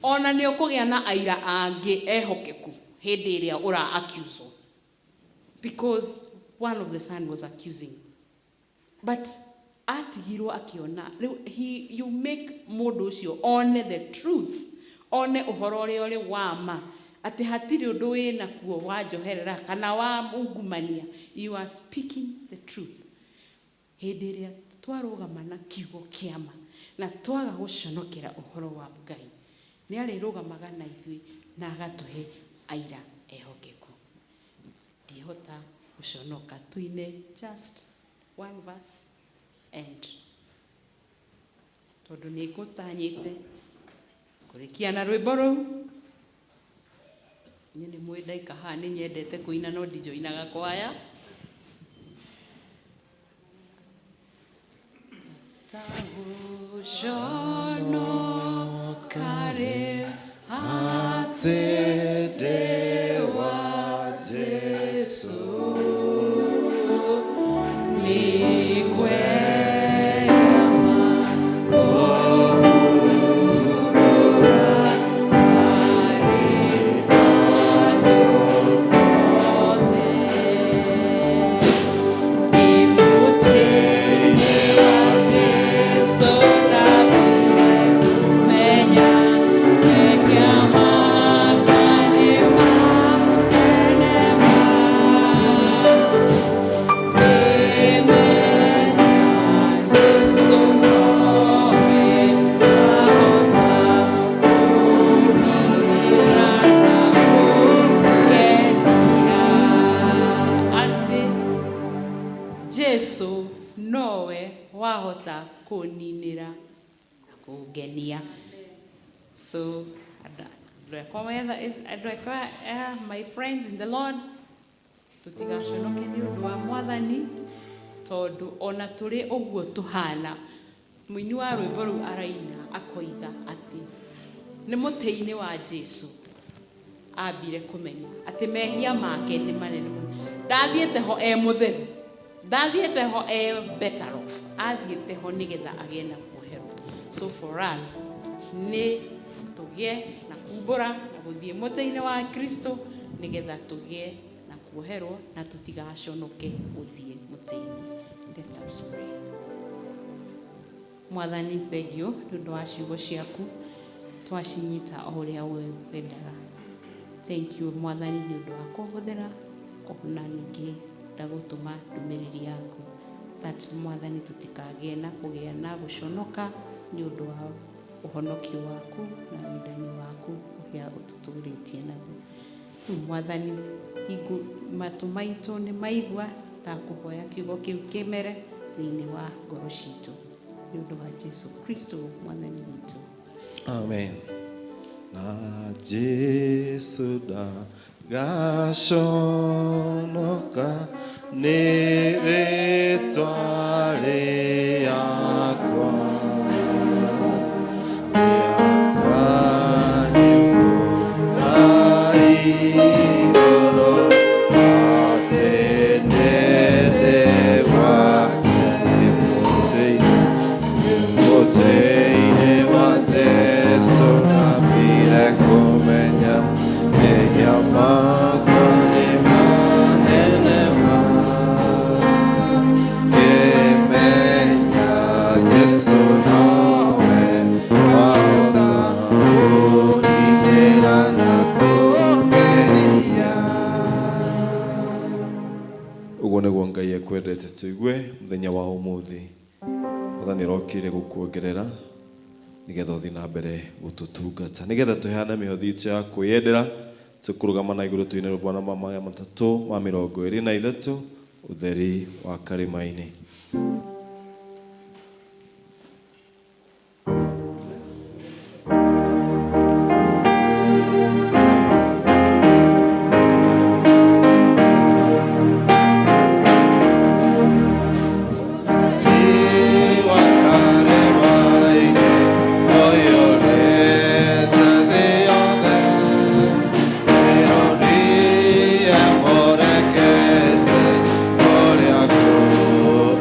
ona nĩ ũkũgĩa na aira angĩ ehokeku hĩndĩ ĩrĩa ũra accuse, because one of the son was accusing, but atigirwo akiona rĩu you make mũndũ ũcio one the truth, one ũhoro ũrĩa ũrĩ wa ma, atĩ hatirĩ ũndũ wĩ nakuo wa njoherera kana wa ungumania. You are speaking the truth. Hĩndĩ ĩrĩa Twarũgama na kiugo kĩa ma na twaga gũconokera ũhoro wa Ngai, nĩ arĩrũgamaga na ithuĩ na agatũhe aira ehokeku. Ndihota gũconoka. Tuine just one verse and tondũ nĩ ngũtanyĩte kũrĩkia na rwĩmbo rũu. Niĩ nĩ mũĩ ndaika haha nĩ nyendete kũina, no ndinjoinaga kwaya. Tagũconoka rĩu atĩ ndĩ wa Jesũ. Nĩ ngwenda kũhurũra harĩ andũ othe. Ndĩ wa Jesũ ndambire kũmenya mehia makwa nĩ manene ma. Ngĩmenya Jesũ nowe wahota kũndirĩra na kũngenia. Atĩ Jesu nowe wahota kũninĩra na kũngenia. So andũ akwa, my friends in the Lord, tũtigaconoke nĩ ũndũ wa Mwathani, tondũ ona tũrĩ ũguo tũhana, mũini wa rwĩmbo rũu araina akoiga atĩ nĩ mũtĩ-inĩ wa Jesu ambire kũmenya atĩ mehia make nĩ manene mũno. Ndathiĩte ho e mũtheru, ndathiĩte ho e better off, athiĩte ho nĩgetha agĩe na kuoherwo. So for us nĩ tũgĩe na kumbũra na gũthiĩ mũtĩ-inĩ wa Kristo nĩgetha tũgĩe na kuoherwo na tũtigaconoke gũthiĩ mũtĩ-inĩ. Let us pray. Mwathani, thengiũ nĩ ũndũ wa ciugo ciaku, twacinyita o ũrĩa we wendaga. Thank you, Mwathani, nĩ ũndũ wa kũhũthĩra ona ningĩ ndagũtũma ndũmĩrĩri yaku, that Mwathani tũtikagĩe na kũgĩa na gũconoka nĩ ũndũ wa ũhonokio waku na wendani waku ũrĩa ũtũtũrĩtie naguo. Rĩu Mwathani, hingo matũ maitũ nĩ maigua, ndakũhoya kiugo kĩu kĩmere thĩinĩ wa ngoro citũ nĩ ũndũ wa Jesu Kristo Mwathani witũ. Amen. Na Jesu ndagaconoka nĩ rĩtwa rĩakwa, rĩakwa nyũmba igũrũ, atĩ ndĩ wake mũtĩ-inĩ wa Jesu ndambire kũmenya mehia makwa nĩ manene ma. Ngĩmenya Jesu nowe wahota kũndindĩra na kũngenia. Ũguo nĩguo Ngai ekwendete tũigue mũthenya wa ũmũthĩ. Mwathani arokire gũkuongerera nĩgetha ũthiĩ na mbere gũtũtungata, nĩgetha tũheane mĩhothi itũ ya kwĩyendera. Tũkũrũgama na igũrũ tũine rwĩmbo namba 323, Ũtheri wa Karĩma-inĩ. Wa karĩma-inĩ ũiyũrĩte thĩ yothe, mĩrũri ĩmũrekete kũrĩa kũu.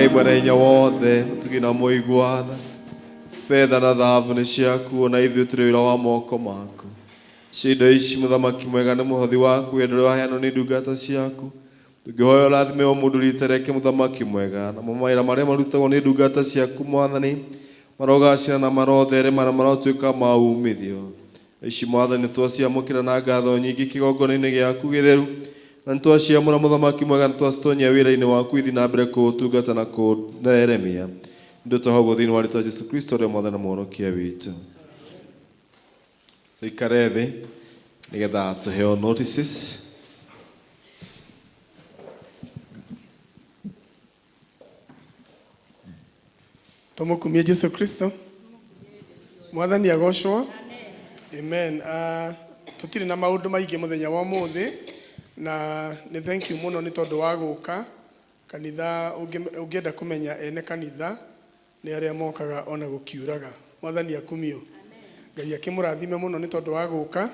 Ngai mwene hinya wothe, mũtugi na mũigua tha, betha na thahabu nĩ ciaku, ona ithuĩ tũrĩ wĩra wa moko maku. Cindo ici mũthamaki mwega nĩ mũhothi waku, wendo ũrĩa waheanwo nĩ ndungata ciaku. Tũngĩhoya ũrathime o mũndũ rita rĩake mũthamaki mwega, namo mawĩra marĩa marutagwo nĩ ndungata ciaku mwathani marogacĩra na marotherema na marotuĩka ma umithio. Ici mwathani nĩtwaciamũkĩra na ngatho nyingĩ kĩgongona-inĩ gĩaku gĩtheru, na nĩtwaciamũra mũthamaki mwega, na twacitonyia wĩra-inĩ waku ithi na mbere kũũtungata na kũũtheremia. Nĩtũhoya ũguo thĩinĩ wa rĩtwa Jesu Kristo ũrĩa mwathani na mũhonokia witũ. Tũikare thĩ nĩgetha tũheo notices. Tumukumie Jesu Kristo. Mwathani agocwo. Amen. Tutire na maundu maingi muthenya wa umuthi na ni thank you muno ni tondu wa guka kanitha. Ungienda kumenya ene kanitha ni aria mokaga ona gukiuraga. Mwathani akumio. Ngai akimurathime muno ni tondu wa guka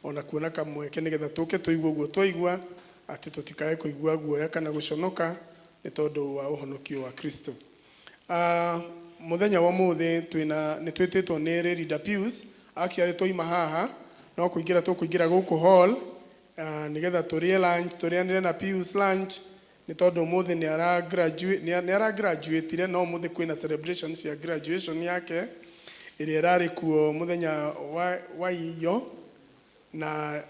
ona kuona kamweke nigetha tuke tuigue uguo twaigua ati tutikae kuigua guoya kana guconoka ni tondu wa uhonokio wa Kristo. Muthenya wa muthi twina ni twititwo ni Leader Pius. Actually twaima haha no kuingira tukuingira guku hall nigetha turie lunch, turianire na Pius lunch ni tondu umuthi ni ara graduate, ni ara graduateire, no umuthi kwina celebration cia graduation yake iria irari kuo muthenya wa iyo na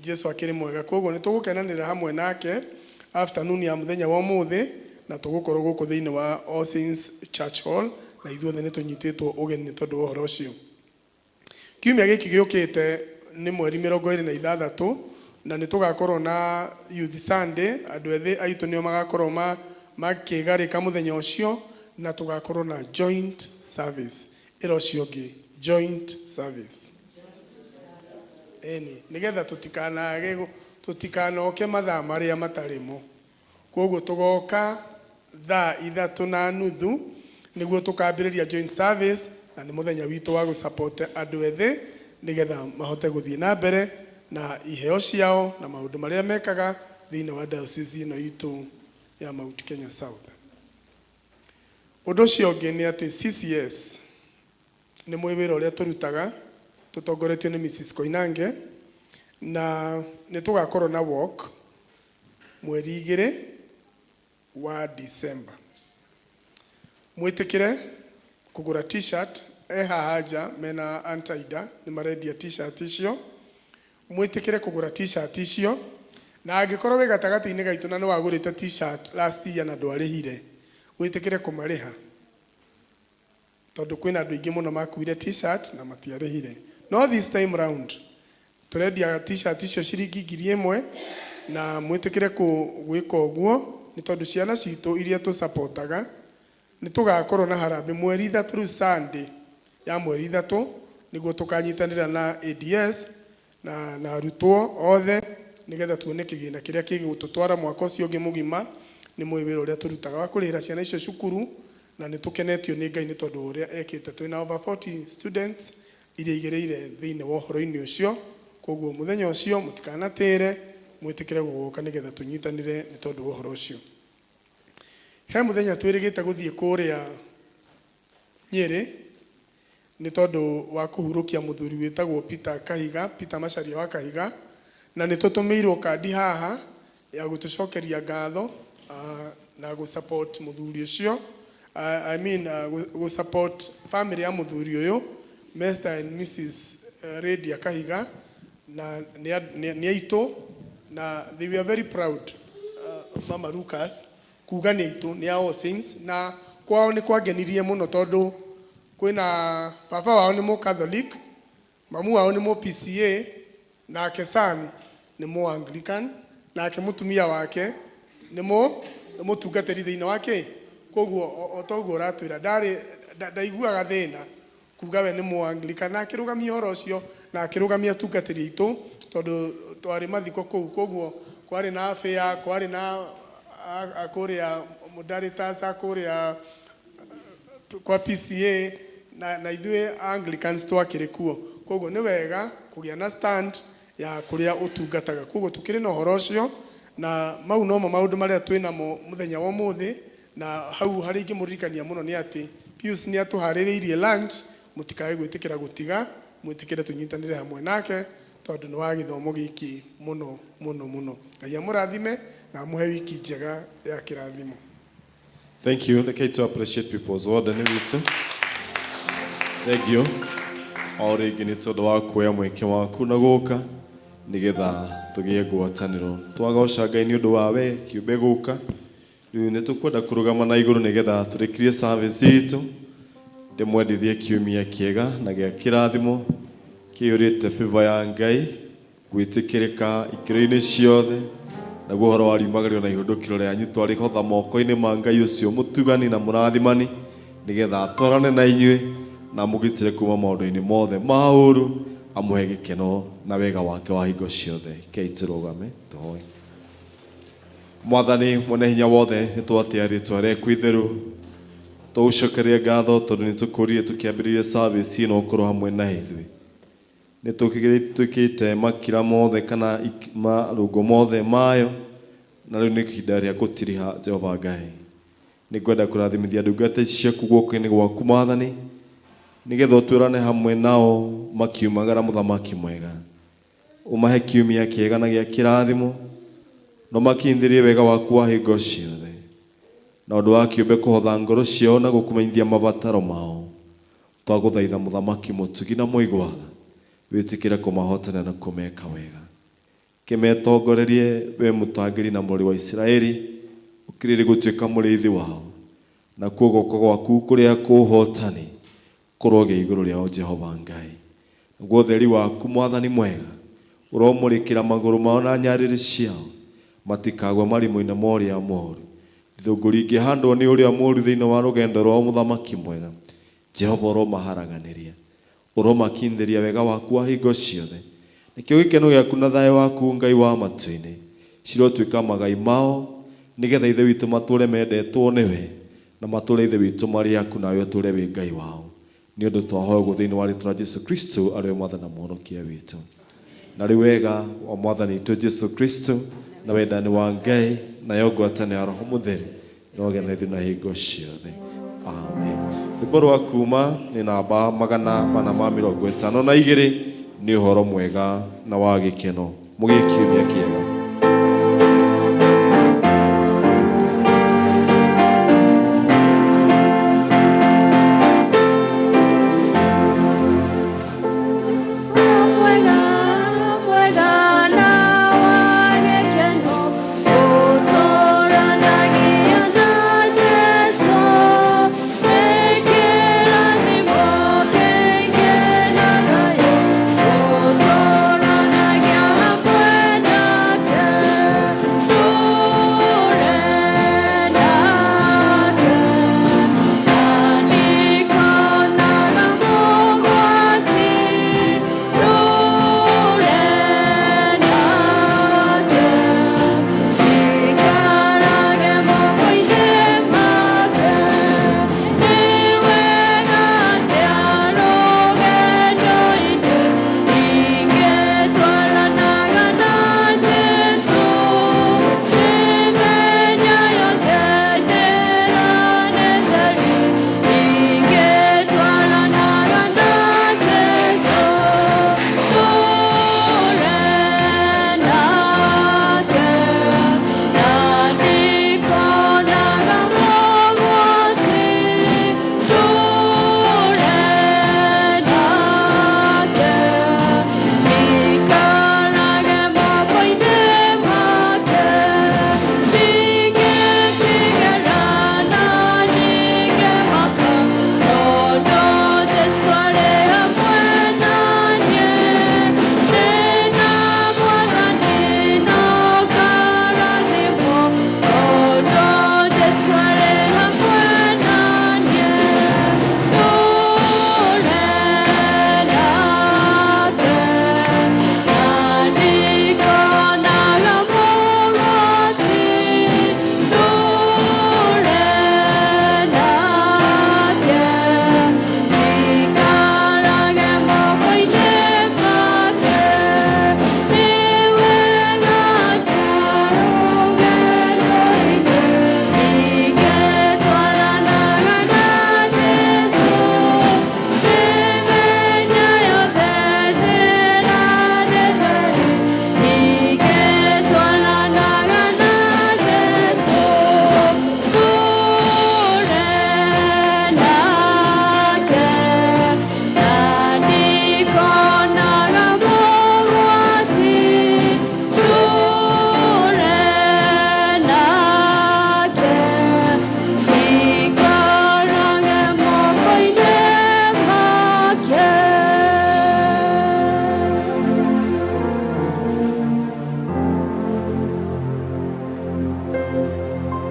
Jesu akiri mwega. Koguo ni tugukenanira hamwe nake afternoon ya muthenya wa umuthi na tugukorwo guku thiini wa All Saints Church Hall na ithuothe ni tunyititwo ugeni ni tondu wa uhoro ucio. Kiumia giki giukite ni mweri 26 na ni tugakorwo na Youth Sunday. Andu ethi aitu nio magakorwo makigarika muthenya ucio na tugakorwo na joint service ira ucio ungi, joint service eni nigetha tutikanage tutikanoke mathaa maria matarimo. Koguo tugoka thaa 3:30 niguo tukambiriria joint service na ni muthenya witu wa gusupport andu ethi nigetha mahote guthie na mbere na iheo ciao na maundu maria mekaga thiini wa diocese ino itu ya Mount Kenya South. Undu ucio ungi ni ati CCS ni mwi wira uria turutaga tutongoretio ni Mrs Koinange na ni tugakorwo na walk mweri 2 wa December. Mwitikire kugura t-shirt haha nja mena Antaida ni marendia t-shirt icio. Mwitikire kugura t-shirt icio na angikorwo wi gatagati-inĩ gaitũ na nĩ wagũrĩte t-shirt last year na ndwarĩhire, wĩtĩkĩre kũmarĩha tondũ kwĩna andũ aingĩ mũno makuire t-shirt na matiarĩhire. No this time round tũrendia t-shirt icio ciringi 1,000 na mwĩtĩkĩre gwĩka ũguo nĩ tondũ ciana citũ iria tũsupportaga nĩ tũgakorwo na harambee mweri 3 rĩu Sunday ya mweri 3 nĩguo tũkanyitanĩra na ADS na arutwo othe nigetha tuone kĩgĩna kĩrĩa kĩgũtũtwara mwaka ũcio ũngĩ mũgima. Nĩ mũĩ wĩra ũrĩa tũrutaga wa kũrĩhĩra ciana icio cukuru na nĩ tũkenetio nĩ Ngai nĩ tondũ wa ũrĩa ekĩte. Twĩna over 40 students iria igĩrĩire thĩinĩ wa ũhoro-inĩ ũcio. Koguo mũthenya ũcio mũtikanatĩre, mwĩtĩkĩre gũgoka nĩgetha tũnyitanĩre nĩ tondũ wa ũhoro ũcio. He mũthenya twĩrĩgĩte gũthiĩ kũrĩa Nyĩrĩ nĩ tondũ wa kũhurũkia mũthuri wĩtagwo Peter Kahiga, Peter Macharia wa Kahiga, na nĩ tũtũmĩirwo kandi haha ya gũtũcokeria ngatho na gũ support mũthuri ũcio, I mean gũ support family ya mũthuri ũyũ Mr and Mrs Lydia Kahiga, na nĩ aitũ na they were very proud, Mama Lucas kuga nĩ aitũ, nĩ a All Saints, na kwao nĩ kwangenirie mũno tondũ kwĩna baba wao nĩ mũ Catholic, mamu wao nĩ mũ PCA, nake son nĩ mũ Anglican, nake mũtumia wake nĩ mũtungatĩri thĩinĩ wake. Koguo o toguo ũratwĩra ndarĩ ndaiguaga thĩna kuga we nĩ mũ Anglican, na akĩrũgamia ũhoro ũcio na akĩrũgamia atungatĩri aitũ tondũ twarĩ mathiko kũu. Koguo kwarĩ na afĩa, kwarĩ na kũrĩa Mũndaritas, kũrĩa kwa PCA na ithuĩ Anglicans twakĩrĩ kuo. Koguo nĩ wega kũgĩa na stand ya kũrĩa ũtungataga. Koguo tũkĩrĩ na ũhoro ũcio na mau nomo maũndũ marĩa twĩ namo mũthenya wa ũmũthĩ. Na hau harĩa ingĩmũririkania mũno nĩ atĩ Pius nĩ atũharĩrĩirie lunch, mũtikae gwĩtĩkĩra gũtiga, mwĩtĩkĩre tũnyitanĩre hamwe nake tondũ nĩ wa gĩthomo gĩkĩ mũno mũno mũno. Ngai amũrathime na amũhe wiki njega ya kĩrathimo. Thank you. Rekei to appreciate people's warden witũ. Thank you. O rĩngĩ nĩ tondũ wa kuoya mweke waku na gũka nĩgetha tũgĩe ngwatanĩro. Twagoca Ngai nĩ ũndũ wa we kĩũmbe gũka. Rĩu nĩ tũkwenda kũrũgama na igũrũ nĩgetha tũrĩkirie service itũ. Ndĩmwendithie kiumia kĩega na gĩa kĩrathimo kĩiyũrĩte favor ya Ngai gwĩtĩkĩrĩka ikĩro-inĩ ciothe, naguo ũhoro wa riumagario na ihũndũkĩro rĩanyu twarĩhotha moko-inĩ ma Ngai ũcio mũtugani na mũrathimani, nĩgetha atwarane na inyuĩ na amũgitĩre kuma maũndũ-inĩ mothe ma ũũru, amũhe gĩkeno na wega wake wa hingo ciothe. Rekei tũrũgame tũhoe. Mwathani mwene hinya wothe, nĩ twatĩa rĩtwa rĩaku itheru, tũgũcokeria ngatho tondũ nĩ tũkũrire tũkĩambĩrĩria service ĩno ũkorwo hamwe na ithuĩ. Nĩ tũkĩte makira mothe kana marũngo mothe mayo, na rĩu nĩ ihinda rĩa gũtiriha Jehova Ngai. Nĩ ngwenda kũrathimithia ndungata ici ciaku guoko-inĩ gwaku Mwathani, nĩgetha ũtwĩrane hamwe nao makiumagara mũthamaki mwega. Ũmahe kiumia kĩega na gĩa kĩrathimo, na ũmakinyithĩrie wega waku wa hingo ciothe, na ũndũ wa kĩũmbe kũhotha ngoro ciao na gũkũmenyithia mabataro mao. Twagũthaitha mũthamaki mũtugi na mũigua tha, wĩtĩkĩre kũmahotana na kũmeka wega. Kĩmetongorerie we mũtangĩri na mũrori wa Isiraeli, ũkirĩrĩ gũtuĩka mũrĩithi wao, nakuo guoko gwaku kũrĩa kũhotani kũrogĩa igũrũ rĩao Jehova Ngai. Naguo ũtheri waku Mwathani mwega ũromũrĩkĩra magũrũ mao na nyarĩrĩ ciao, matikagwe marimũ-inĩ ma ũrĩa mũũru. Ithũngũri ingĩhandwo nĩ ũrĩa mũũru thĩinĩ wa rũgendo rwao mũthamaki mwega, Jehova ũromaharaganĩria, ũromakinyithĩria wega waku wa hingo ciothe. Nĩkĩo gĩkeno gĩaku na thayũ waku Ngai wa matu-inĩ cirotuĩka magai mao, nĩgetha Ithe witũ matũre mendetwo nĩwe, na matũre Ithe witũ marĩ aku, nawe ũtũre wĩ Ngai wao. Nĩ ũndũ twahoya ũguo thĩinĩ wa rĩtwa rĩa Jesu Kristo arĩ we Mwathani na Mũhonokia witũ. Na rĩu wega wa Mwathani witũ Jesu Kristo na wendani wa Ngai nayo ngwatanĩro ya Roho Mũtheru ĩrogĩa na ithuĩ na hingo ciothe. Amen. Rwĩmbo rwa kuma nĩ namba 452, nĩ ũhoro mwega na wa gĩkeno. Mũgĩe kiumia kĩega.